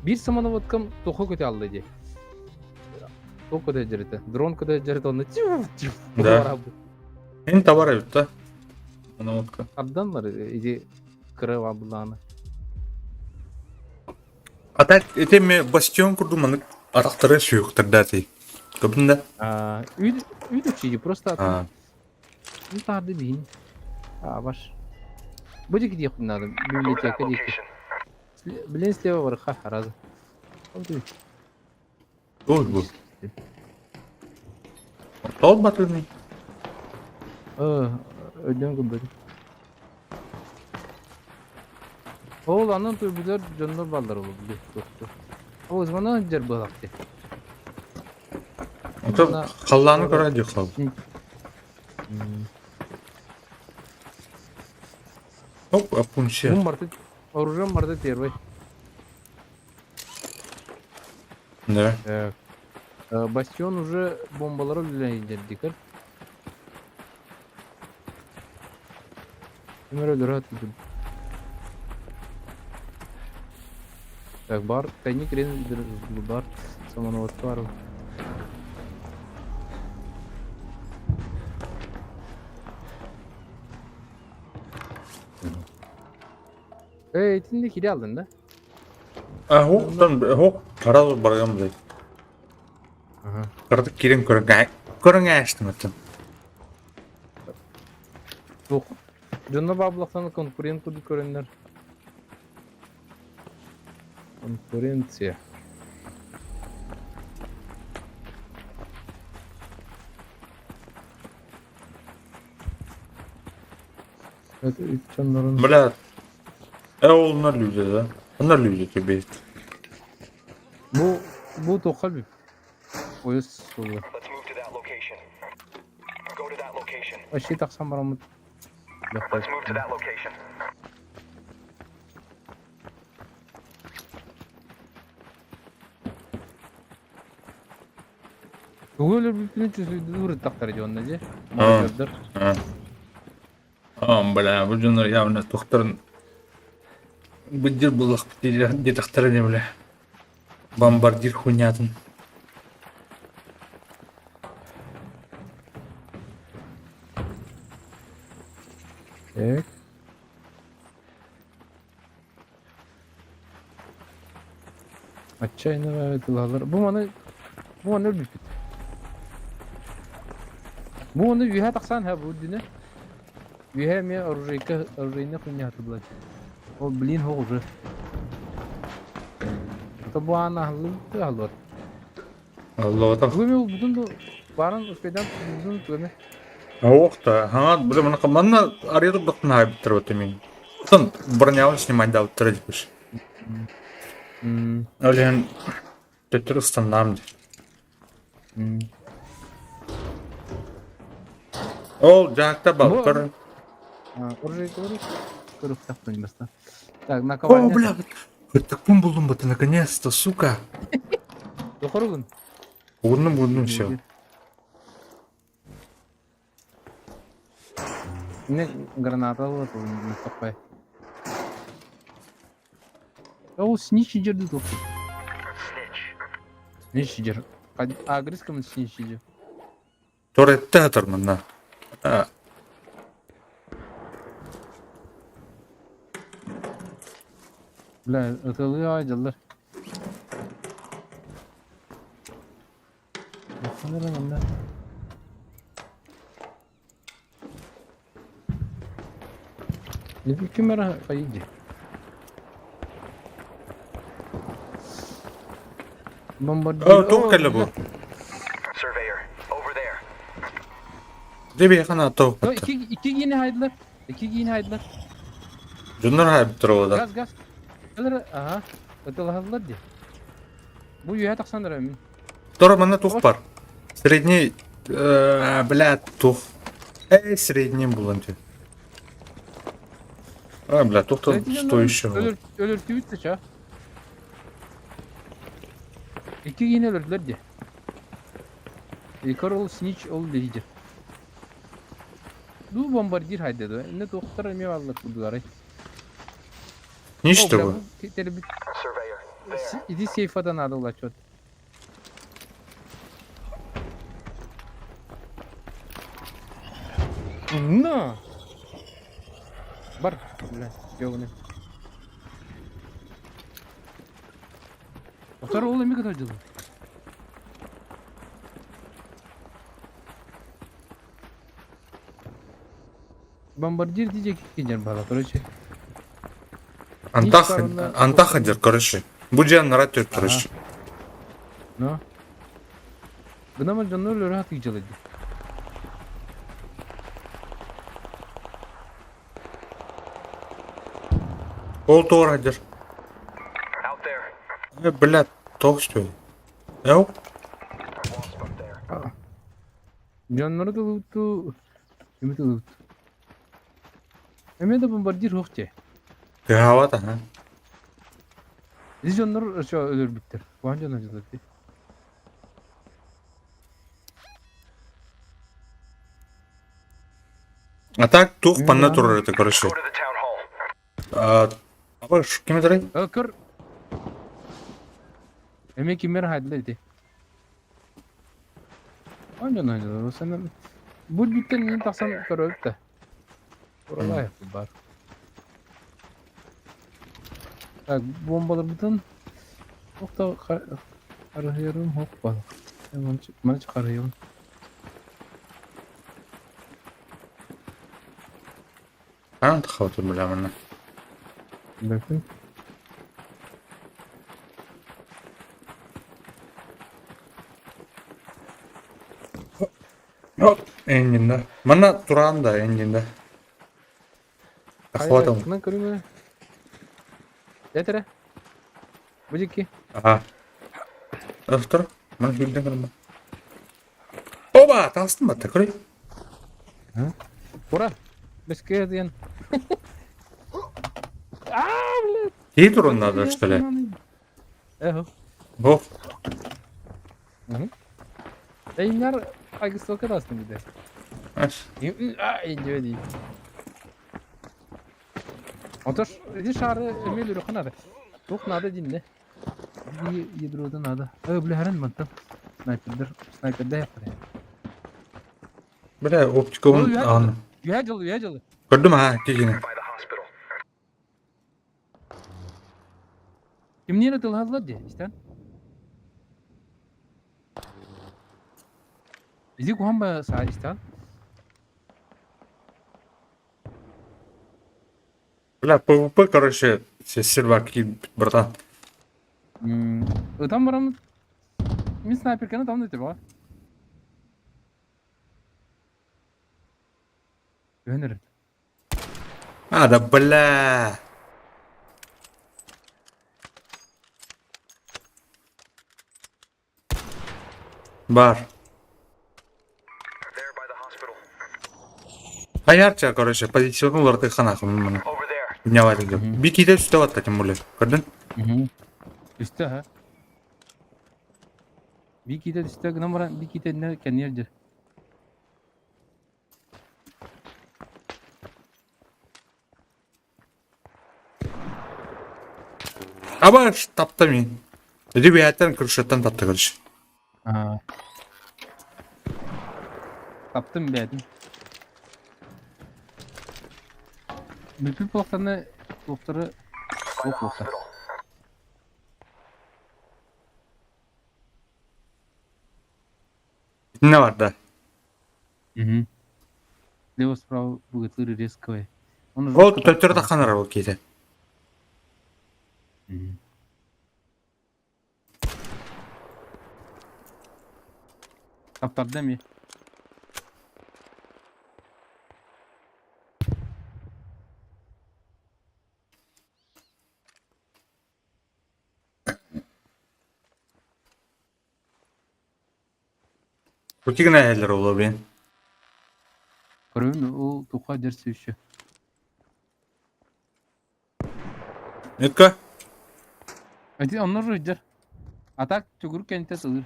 биир самонаводкам туохха көтө алла дии туох көтө дьэритэ дрон көтө дьэритэ онно тьфу тьфу Да. Ин товар эбит да. Самонаводка. Арданнар иди кыра булааны. А так ити ми бастион курдук маннык атахтары сүйүктэрдээтий. Көбүн да? Үйд үйд просто ну тарды биин. А ваш. Будет где надо библиотека диэки. Блин слева вверха раза. Ой, бу. Тол батылный. Өйдөөн көрбөтүм. Ол анан туйбутар дьоннор бааллар ол били туохту. Ол звона дьэр быһалахты. Ото халлааны көрө диэх хал. Оп, апунча. Бу марты оружие марты первый. Да. Так. Бастион уже бомбалары үлэлэһин Так, бар, тайник рен бар, самонаводка бар. Эй, итинни кире алдың да? А, хоқтан, хоқ, қара барган блядь. Кырдык кирен көрөҥ ээштим өттүн. Туох. Дьонно баабылахтан конкурент курдук көрөннөр. Конкуренция. Это дьоннорун... Бля, ол люди, да? Оннор люди тебе. Бу бу туохха бүп. Ойус суолу. Let's move to that location. Go to that location. Вообще тахсан бараммыт. Let's move to that location. Тугу өлөрбүппүнү чувствуйдуур ыттахтара дьонно дьэ. Молодеждар. А, бля, бу дьоннор явно туохтарын быдьыр буллахпыт диэтэхтэрэ не бля. Бомбардир хуйнятын. Так. Отчаянно ытылалар. Бу маны бу маны өлбүппүт. Бу оны үөһэ тахсан ха бу динэ. Үөһэ эмиэ оружейка оружейный хуйня хатыллар. Ол блин хо уже. Это бу аан аһыллыбыт аһыллыбат. Аллота. Бүгүн ол бүтүн бу баарын успейдан бүтүн туганы. Оох та, ха, бля, манна манна арыйа турдахпына хаайбыттар вот мин. Оттон бронявын снимать даабыттара диппиш. Ол иһин төттөрү ыстаннаам дии. Ол дьаакта балкар. Оружейка Көрүктахпын баста. Так, О, наковальня. бля, Хыттыкпын булдум бата, наконец-то, сука. Дохоругун. Уурнум, уурнум, все. Не граната вот такой. Ол снич жерде тоқты. Снич жер. Агриском снич жер. Торетте атар манна. Бля, ытылыы айдылар. Манна. Не ким эрэ хайди. Бомбардир. Туох кэллэ бу? Surveyor, over there. Дьэ биһиэхэ наата Икки икки киини хайдылар. Икки киини хайдылар. Дьоннор хаайбыттар оҕолор. Газ газ. Ага, ытылаһаллар дии. Бу үөһэ тахсан эрэ мин. Тора манна туох бар? Средний, бля, туох. Эй, средний булан ти. А, бля, туох-то стоящего. Өлөртүбүт да ча. Икки киини өлөрдүлэр дии. Икор ол снич ол лидер. Ду бомбардир хайда да. Инне туохтар эмиэ бааллар курдугарай. Ничто бу. Surveyor, there. Иди сейфа надо улачет. На! Бар, бля, ёбаный. Второй ол эми көтөрдү. Бомбардир диджей кикинер бала, короче. Антах, антах дер, короче. Бу дьиэн нара төрт, короче. Но. Гынама дьоннор өлөрө хатык дьылыйды. Ол туора дер. Out there. Э, бля, туох что ли? Эу? Wasp up there. Дьоннору тылытту эми тылытту. Эме да бомбардир суох дии. Тыаһаабат, аха. Ити дьоннор өссө өлөрбүттэр. Куһаҕан дьоннор дьылар дии. А так туох панна турар это, короче. Go to the town hall. А, абаш, ким этэрий? Э, көр. Эми киммер хайдылар ити. Онньон онньон сен бу бүттен иин тахсан көрөбүт да. Уралаев бар. Так, бомбаларбытын охта харыһыйарым хоп бар. Маны чыгарыйым. Хаан тахабытын билэмэнэ. Бөкүн. Эҥиннэ. Манна тураан да эҥиннэ. Тахабатым. Мына көрүмэ. Этэрэ. Бу дикки. Аха. Автор. Маны хүлден көрүмэ. Оба, таастым батта, көрүй. Ура! Беске диэн. А, блядь. Тии турун надо, что ли? Эхо. Бох. Эйнар айгысталка таастым бите. Инде Отош иди шары эмиэ үрүххэ надо. Туох надо динне. Иди ядрода надо. Ө билэһэрин мантан снайпердер снайперде яппар. Бля, оптикабын аҕын. Үһэ дьыл, үһэ дьыл. Көрдүм аа, кигини. Кимниин ытылһаллар дии, истэн. Иди куһан ба саа истэн. Бля, ПВП, короче, сервак братан. Ытан баран мин снайперканы там да ба. Өнөр. А, да бля. Бар. Хайарча, короче, позиционы уларытыы ханаахым маны. Нявай деп. Бикиде үстэ батта тем более. Көрдүн? Үстэ ha. Бикиде үстэ гынан баран бикиде не кэнниэр дьэ. Абаш тапта мин. Иди бэйэттэн крышаттан тапта короче. Аа. Таптым бэйэтин. Бүппүт буолахтарына туохтары суох буолта. Итиннэ барда. Угу. Слева справа богатыры резковые. Он Ол төттөрү таххан эрэр ол киһитэ. Таптарда эмиэ. Ути гына эһэллэр ол блин. Көрөбүн ол туха дьэр еще. Ныкка. Эти онно жыдьар. А так төгүрүк кэнтэ сылыр.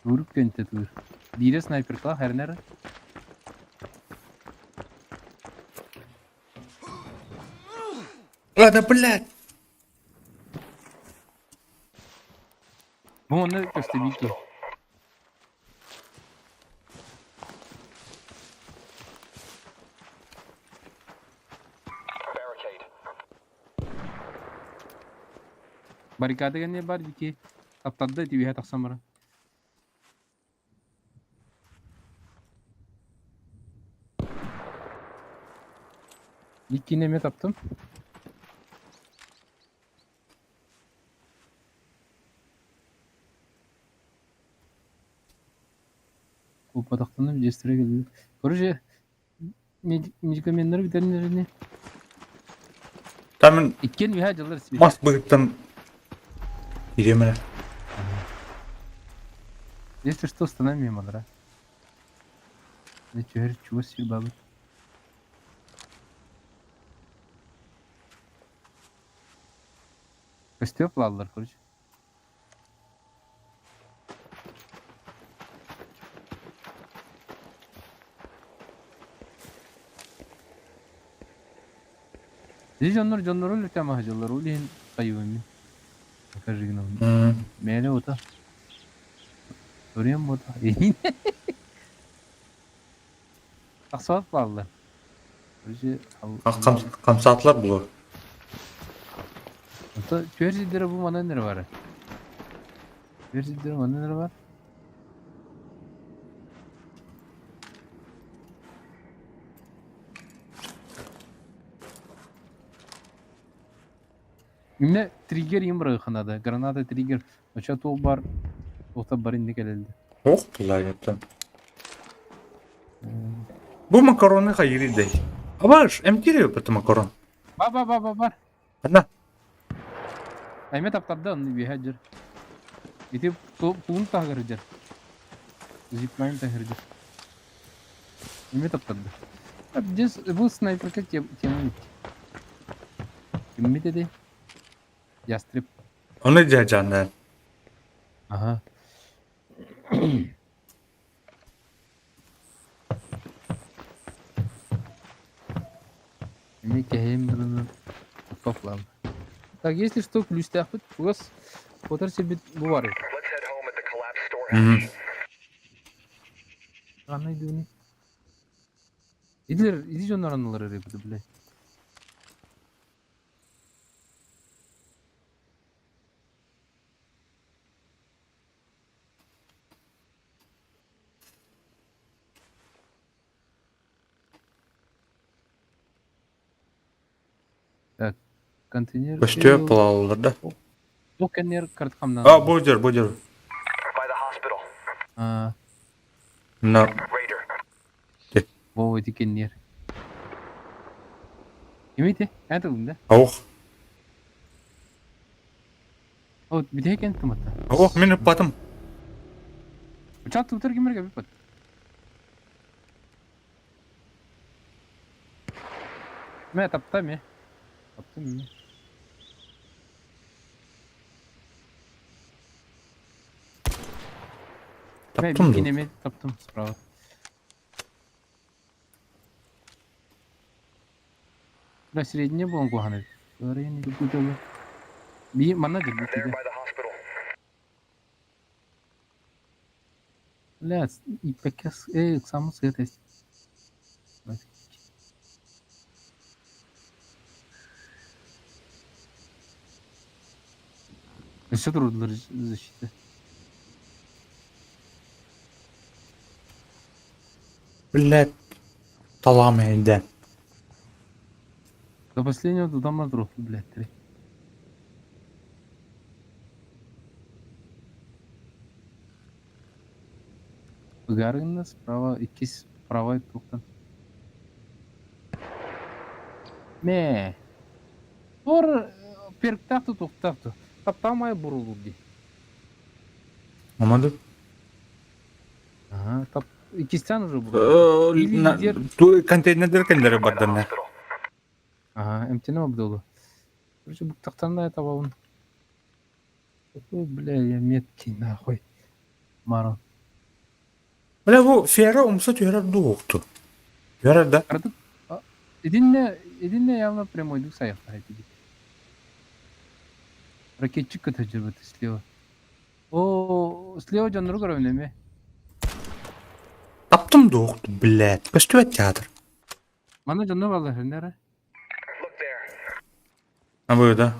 Төгүрүк кэнтэ тылыр. Биирэ снайперкалаах эрэнэр. А, да блядь! Бу онно көстө киһи. Баррикада кэннэ бар дики таптарда ити үөһэ тахсан баран. Иккини эмиэ таптым. Куоппатахтана дьиэстэрэ кэллилэр. Короче, медикаменнары бүтэрин Там Иккиэн үһэ дьыллар испит. мас быһыттан ириэмэ. Если что, остановим мимо, да? Түһэр чугас сир баабыт. Көстүө плаллар, короче. Дии дьоннор дьоннору өлүтэ маһдьаллар, ол иһин хайыыбын мин. Покажи гынан. Мээлэ ута. Көрүөм буота. Тахсыбат бааллар. Короче, Хамсаатылар булуо. Ото түөр сирдэрэ бу манан эрэ баар. Түөр сирдэрэ манан эрэ баар. Иннэ триггер им бырагыхха наада. Граната триггер. Оччо туох баар туохта бары иннэ кэлэллэр. Ох, бля, Бу макароны хайыыр дэй. Абаш, эмтиир это макарон. Бар бар бар бар бар. Ханна? Эмиэ таптарда онно үөһэ дьэр. Ити туун таһыгар дьэр. Зиплайн таһыгар дьэр. Эмиэ таптарда. Здесь бу снайперка тема ведь. Киммит эти? Ястреб. Ону дьаһдьааннаан. Ага. Эмиэ кэһэйэн баран поплам. Так, если что, күлүүстээхпит чугас куотар сирбит бу бар. Let's head home at the collapsed storehouse. Ханна идуни? Идилер, иди дьоннор аннылар эрэ блядь. Так, контейнер Көстүө пылаллар да. Бу кэннер картхамнан. А, бу дьэр, бу дьэр. By the hospital. А, На. Raider. Во эти кэннер. Кимите? Это да? Ох. Вот, бите кен тумата. Ох, мин ыппатым. Учат тутар кимерге бипат. Мэ тапта ме. Таптым ме. Мэ Таптым бикини ду. ме таптым справа. На середине буолан куһаҕан эбит. Ырыйан Би манна дьирбит There ити. by the hospital. Бля, иппэккэ э ыксаммыт сыа тэс. Өссө турдулар защита. Блядь. Талаам эйдэн. До последнего до дома друг, блядь, три. Гагарина справа, иккис справа туохтан. Мэ. Тор перктаах тутуохтаах ту. Таптаамай бурулур дии. Амады. Ага, тап иккистээн уже бурулур. Или Контейнердер кэллэри By the барданна. hospital. Ага, эмтэнэ обдолу. Короче, буктахтан да табабын. Какой, бля, я меткий, нахуй. Маро. Бля, бу фера умса түһэрэр дуокту. Түһэрэр да? Ардык итиннэ итиннэ явно прямойдук сайыхтар этигит. Ракетчик көтөжүрбүт слева. О, слева дьоннору көрөбүн эмиэ. Таптым дуокту, блядь. Көстүбэт театр. Манна дьоннор бааллар эрэ. Look there. А вы, да?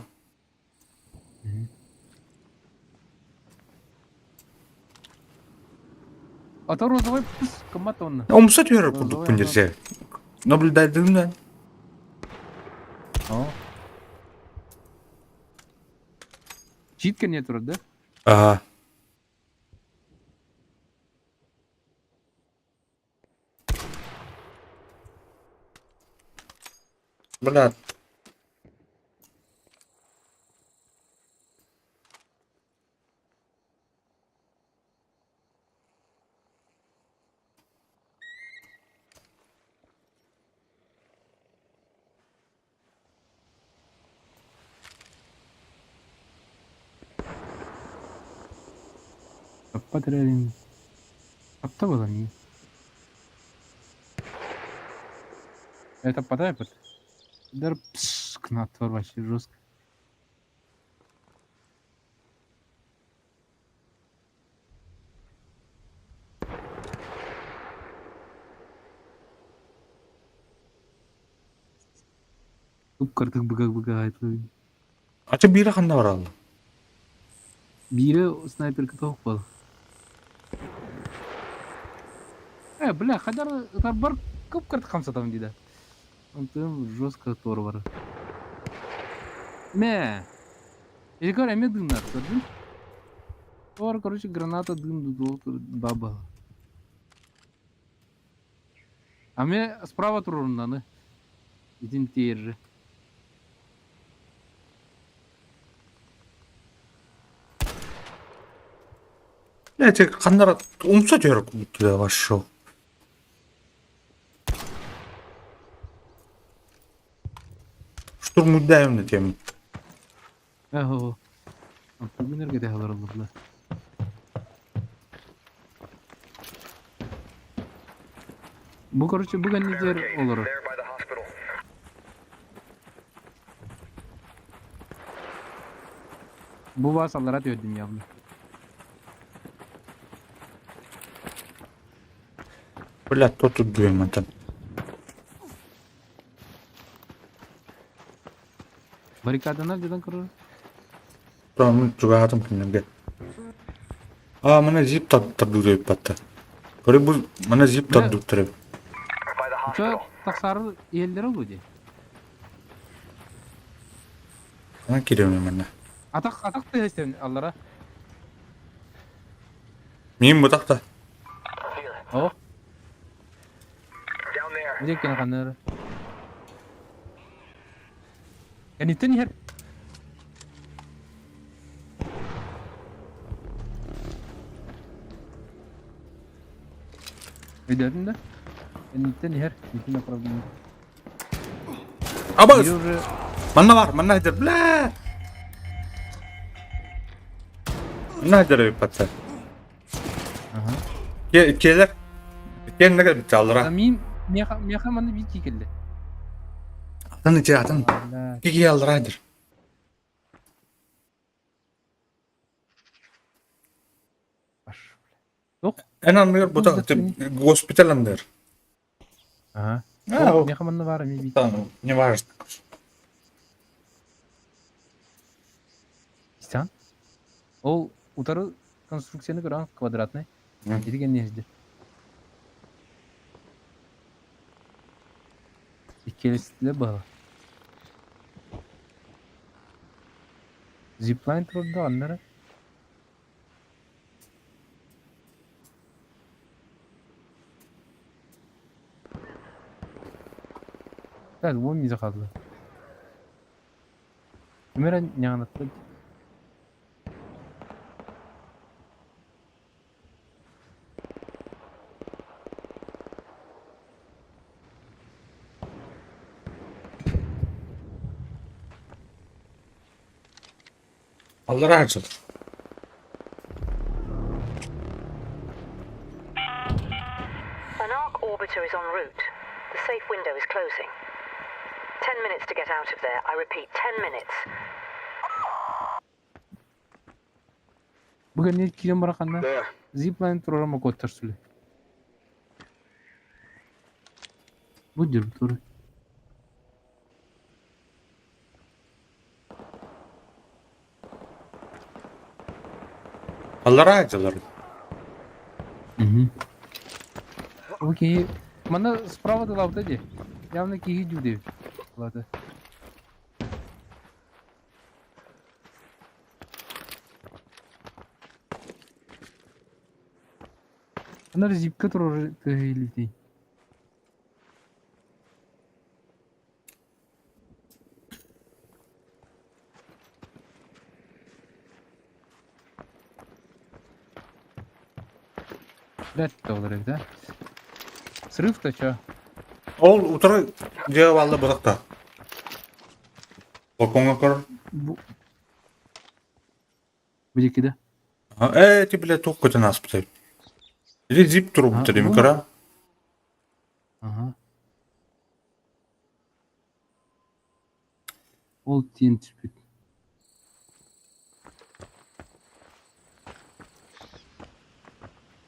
А то розовый пыс кыммат онно. Умса түһэрэр курдук күндерсе. Наблюдайдым да. О. Читка не турар да? Ага. Блядь. Таппат эрэрин. Тапта буолан Это подай под. Дар пс, кнатор вообще жестко. Кып-кырдык быга-быга айтылы. Ача бире ханна баралла? Бире снайперка тоқ бол. Э, бля, хадар бар кып-кырдык хамсатам дейді. Онтым жестко тор бар. Мә. Или эме дымнар, көрдүң? Тор, короче, граната дым доктор баба. А ме справа туруруннаны. Идин тиерри. Блядь, ханнара умса түһэр курдук вошел. Штурмуйдаем на тему. Оо, оттон эргэтэ олороллор. Бу короче бу кэннигэр Barricade. олорор. There by the hospital. Бу баас аллара түһэрдим явно. Бля, то тут дуем это. Баррикаданан дьадан көрөр. Tamam, чугаһатым кинилэргэ. Аа, мана зип тардыыр эбиппатта. Көрө бу мана зип Бля, тардыктар эбит. By the чё hospital. тахсары иһэллэрэ буолуо дии. Ханан киириэмий манна. Атах атах тыаһа аллара. Миин бутах да. Here. Оо, Down there. бу диэки ханна Кэнниттэн иһэр. Өйдөөтүн да? Кэнниттэн иһэр. Ити направление. Абас! Биир уже Манна бар, манна иһэр. Бля! Манна иһэр эбиппатта. Аха. Келер. Кеннеге кэлбит аллара. Мин миэхэ миэхэ манна биир кии кэллэ. Атын ити атын. Бля. Кики аллара иһэр. Аш. Туох? Эн анныгар Туох бутах даттыный? госпиталь анныгар. Ага. А, Туох миэхэ манна баар эмиэ биир. там, не важно. Истэҕин? Ол утары конструкцияны көрөҕүн квадратный. Ити кэннэ иһирдьэ. Иккилэстилэр быһа. Зиплайн турда онно эрэ. Так, уон мизе хаалла. Ким эрэ ньаҕанаттан Аллара иһэр. An ARC orbiter is en route. The safe window is closing. 10 minutes to get out of there. I repeat, 10 minutes. Бу кэннэ киирэн баран ханна There. зиплайн турара макуоттар сүлэ. Бу дьүр тур. Аллара иһэр. Окей. Манна справа дылабыта дии. Явно киһи дүү Ладно. Ана зипка турар тыһыйлитий. Блядь, долларов, да? Срыв-то чё? Ол утары дьиэ балла бутахта. Балкоҥҥа көр. Бу... Бу диэки да? Ээ, ти бля туох көтөн ааспытай. Или зип А, турбута дemi бу... кара. Ага. Ол тиэн түспүт.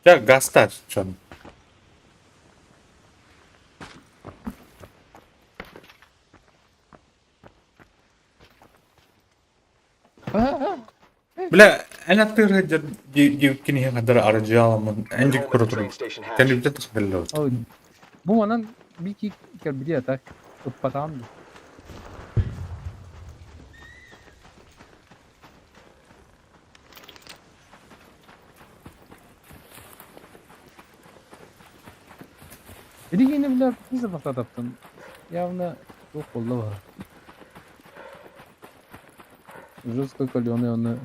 Дьэ газта чон. Бля, эн аттыгар сылдьар диэбиккин иһин хадара арыдьыаламмын эн We're диэки home at көрө the турбут. train station hatch. Кэннибиттэн тахсан кэллэ Ой, бу манан биир кии кэлбити а так ыппатаҕым дии. Ити киһини бля сапахтатаптын. Явно туох буолла баҕа. Жестко каленый оны.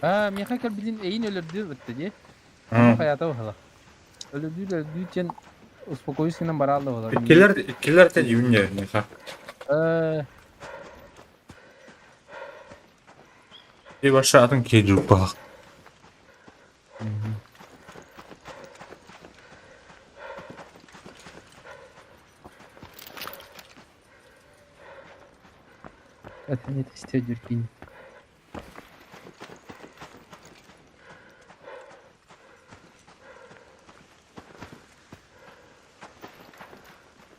Аа, миэхэ кэлбитин эйин өлөрдүү бытта дии. Хайата быһыла. Өлөрдүү өлөрдүү диэн успокоюсь гынан бараалла буолар. Иккилэр иккилэр те дьүүннэ миэхэ. Э, И баша атын киһи дьулпаах. Это не тестирует.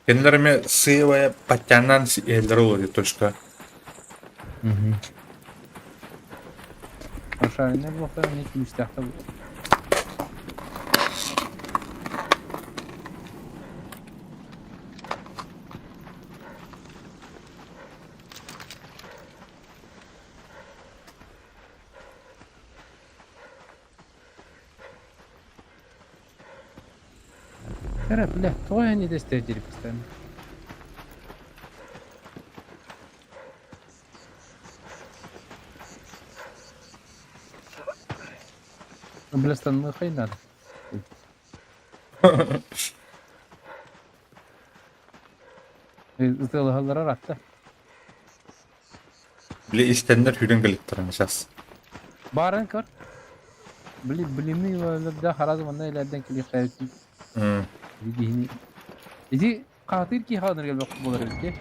Кинилэр эмиэ сыывайа баттааннаан иһэллэрэ буолуо точка. Прошаренный буолуохтара эмиэ күүстээхтэр Эрэ, бля, тоҕо эн идэстээх дири постоянно? Бля, станмыхай надо. Ытыалаһаллара ыраатта. Били истэннэр сүүрэн кэлиттэрин сейчас. Баарын көр. Били блины да харазы манна илэрден кэлиэхтээбитин. Киһини. Ити хаатыр киһи хааныр келбек болар эбит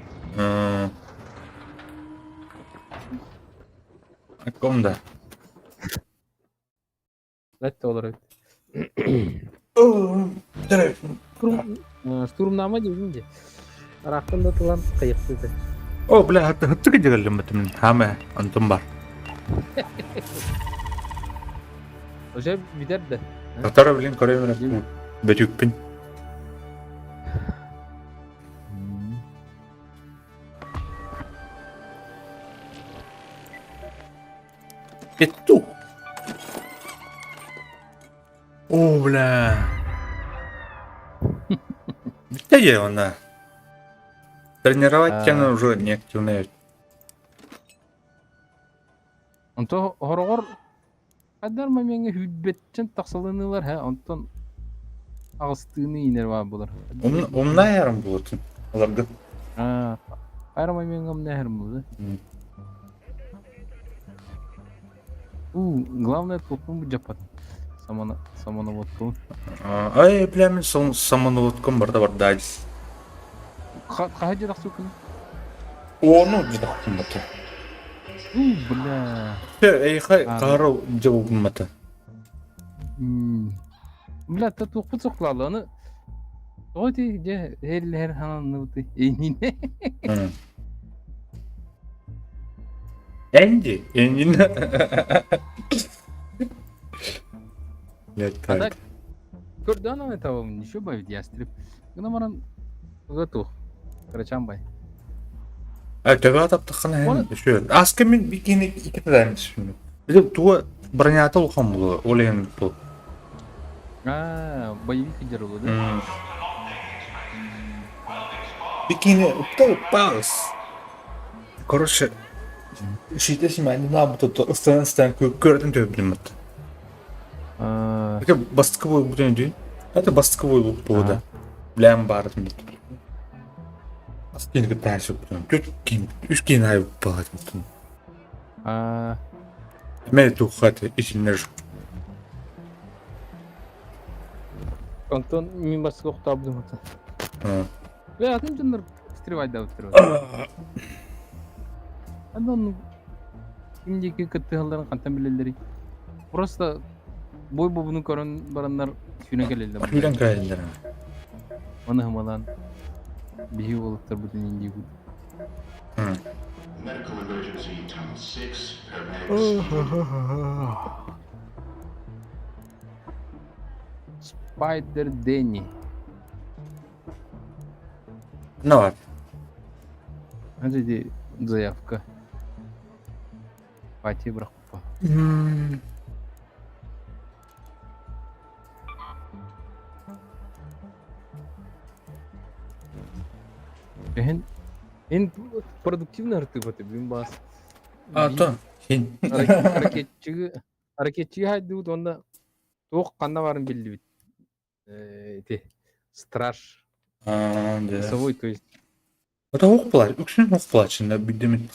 Ком да. Летте олар эбит. Штурмнама диибин дии. Араактан да тылан кыйыктыды. О, бля, хаттык дьэгэллим бэтим. Хама, онтум бар. Уже бүтэр да. Татара билин көрөм бөтүкпүн. Петух. О, бля. Где она? Тренировать она уже не активная. Онто хороҕор хайдар момеҥҥа сүүрбэттэн тахсалыныылар һэ, онтон аҕыстыыны иинэр баар буолар. Умна ярым буолтун. Олорго. Аа, хайар момеҥҥа умна ярым буолду. У, главное туппун будьаппат. Самона самоноводкун. Ай, бля, мин самоноводком барда барда. Хаһа дьэ тахсыккын? Ону дьэ тахсыммата. У, бля. Эйхэ хаара дьэ булгуммата. Бля, та туохпут соклаалы аны тоҕо ити дьэ һэллэһэр хананныбыты эйнине. Энди, Эндин. А так, көрдөөн аны табам, ничего бай ястреб. Гына баран туох, кырачан бай. А төбө таптаххына һэн үсүөр. Аска мин икини икки тадайым түсүнү. Били туга бронята улахан буолуо, ол иһин бу. А, боевик идер улу, да? Бикини упта уппаас. Короче, шите симәни наабыт ыстан ыстан көрөтүн төбүлүммүт. Это бастыкы бой бутун дүйүн. Это бастыкы бой буолда. Блям баарын бит. Ас киин кытта сөптөн. Түт киин, үс киин ай балат бутун. Мэ туххат исиннер. Онтон мин бастыкы охтообдум ата. Бля, атын дьоннор встревайдаабыттар. Андан ким диэки кыттыһалларын хантан билэллэрий? Просто бой бобуну көрөн бараннар сүүнэ кэлэллэр. Сүүрэн кэлэллэр. Оны хымалаан биһи уолаттарбытын индиибит. Medical emergency, tunnel 6, paramedics. Spider Danny. Ну Ити заявка. Пати бырахпа. Эн эн продуктивный артык бин бас. А то. Ракетчиги Ракетчига хайдыбыт уонна туох ханна баарын биллибит. Ити страж Аа, да. часовой, то есть Это ох плач, үксүн ох плачында бидемит.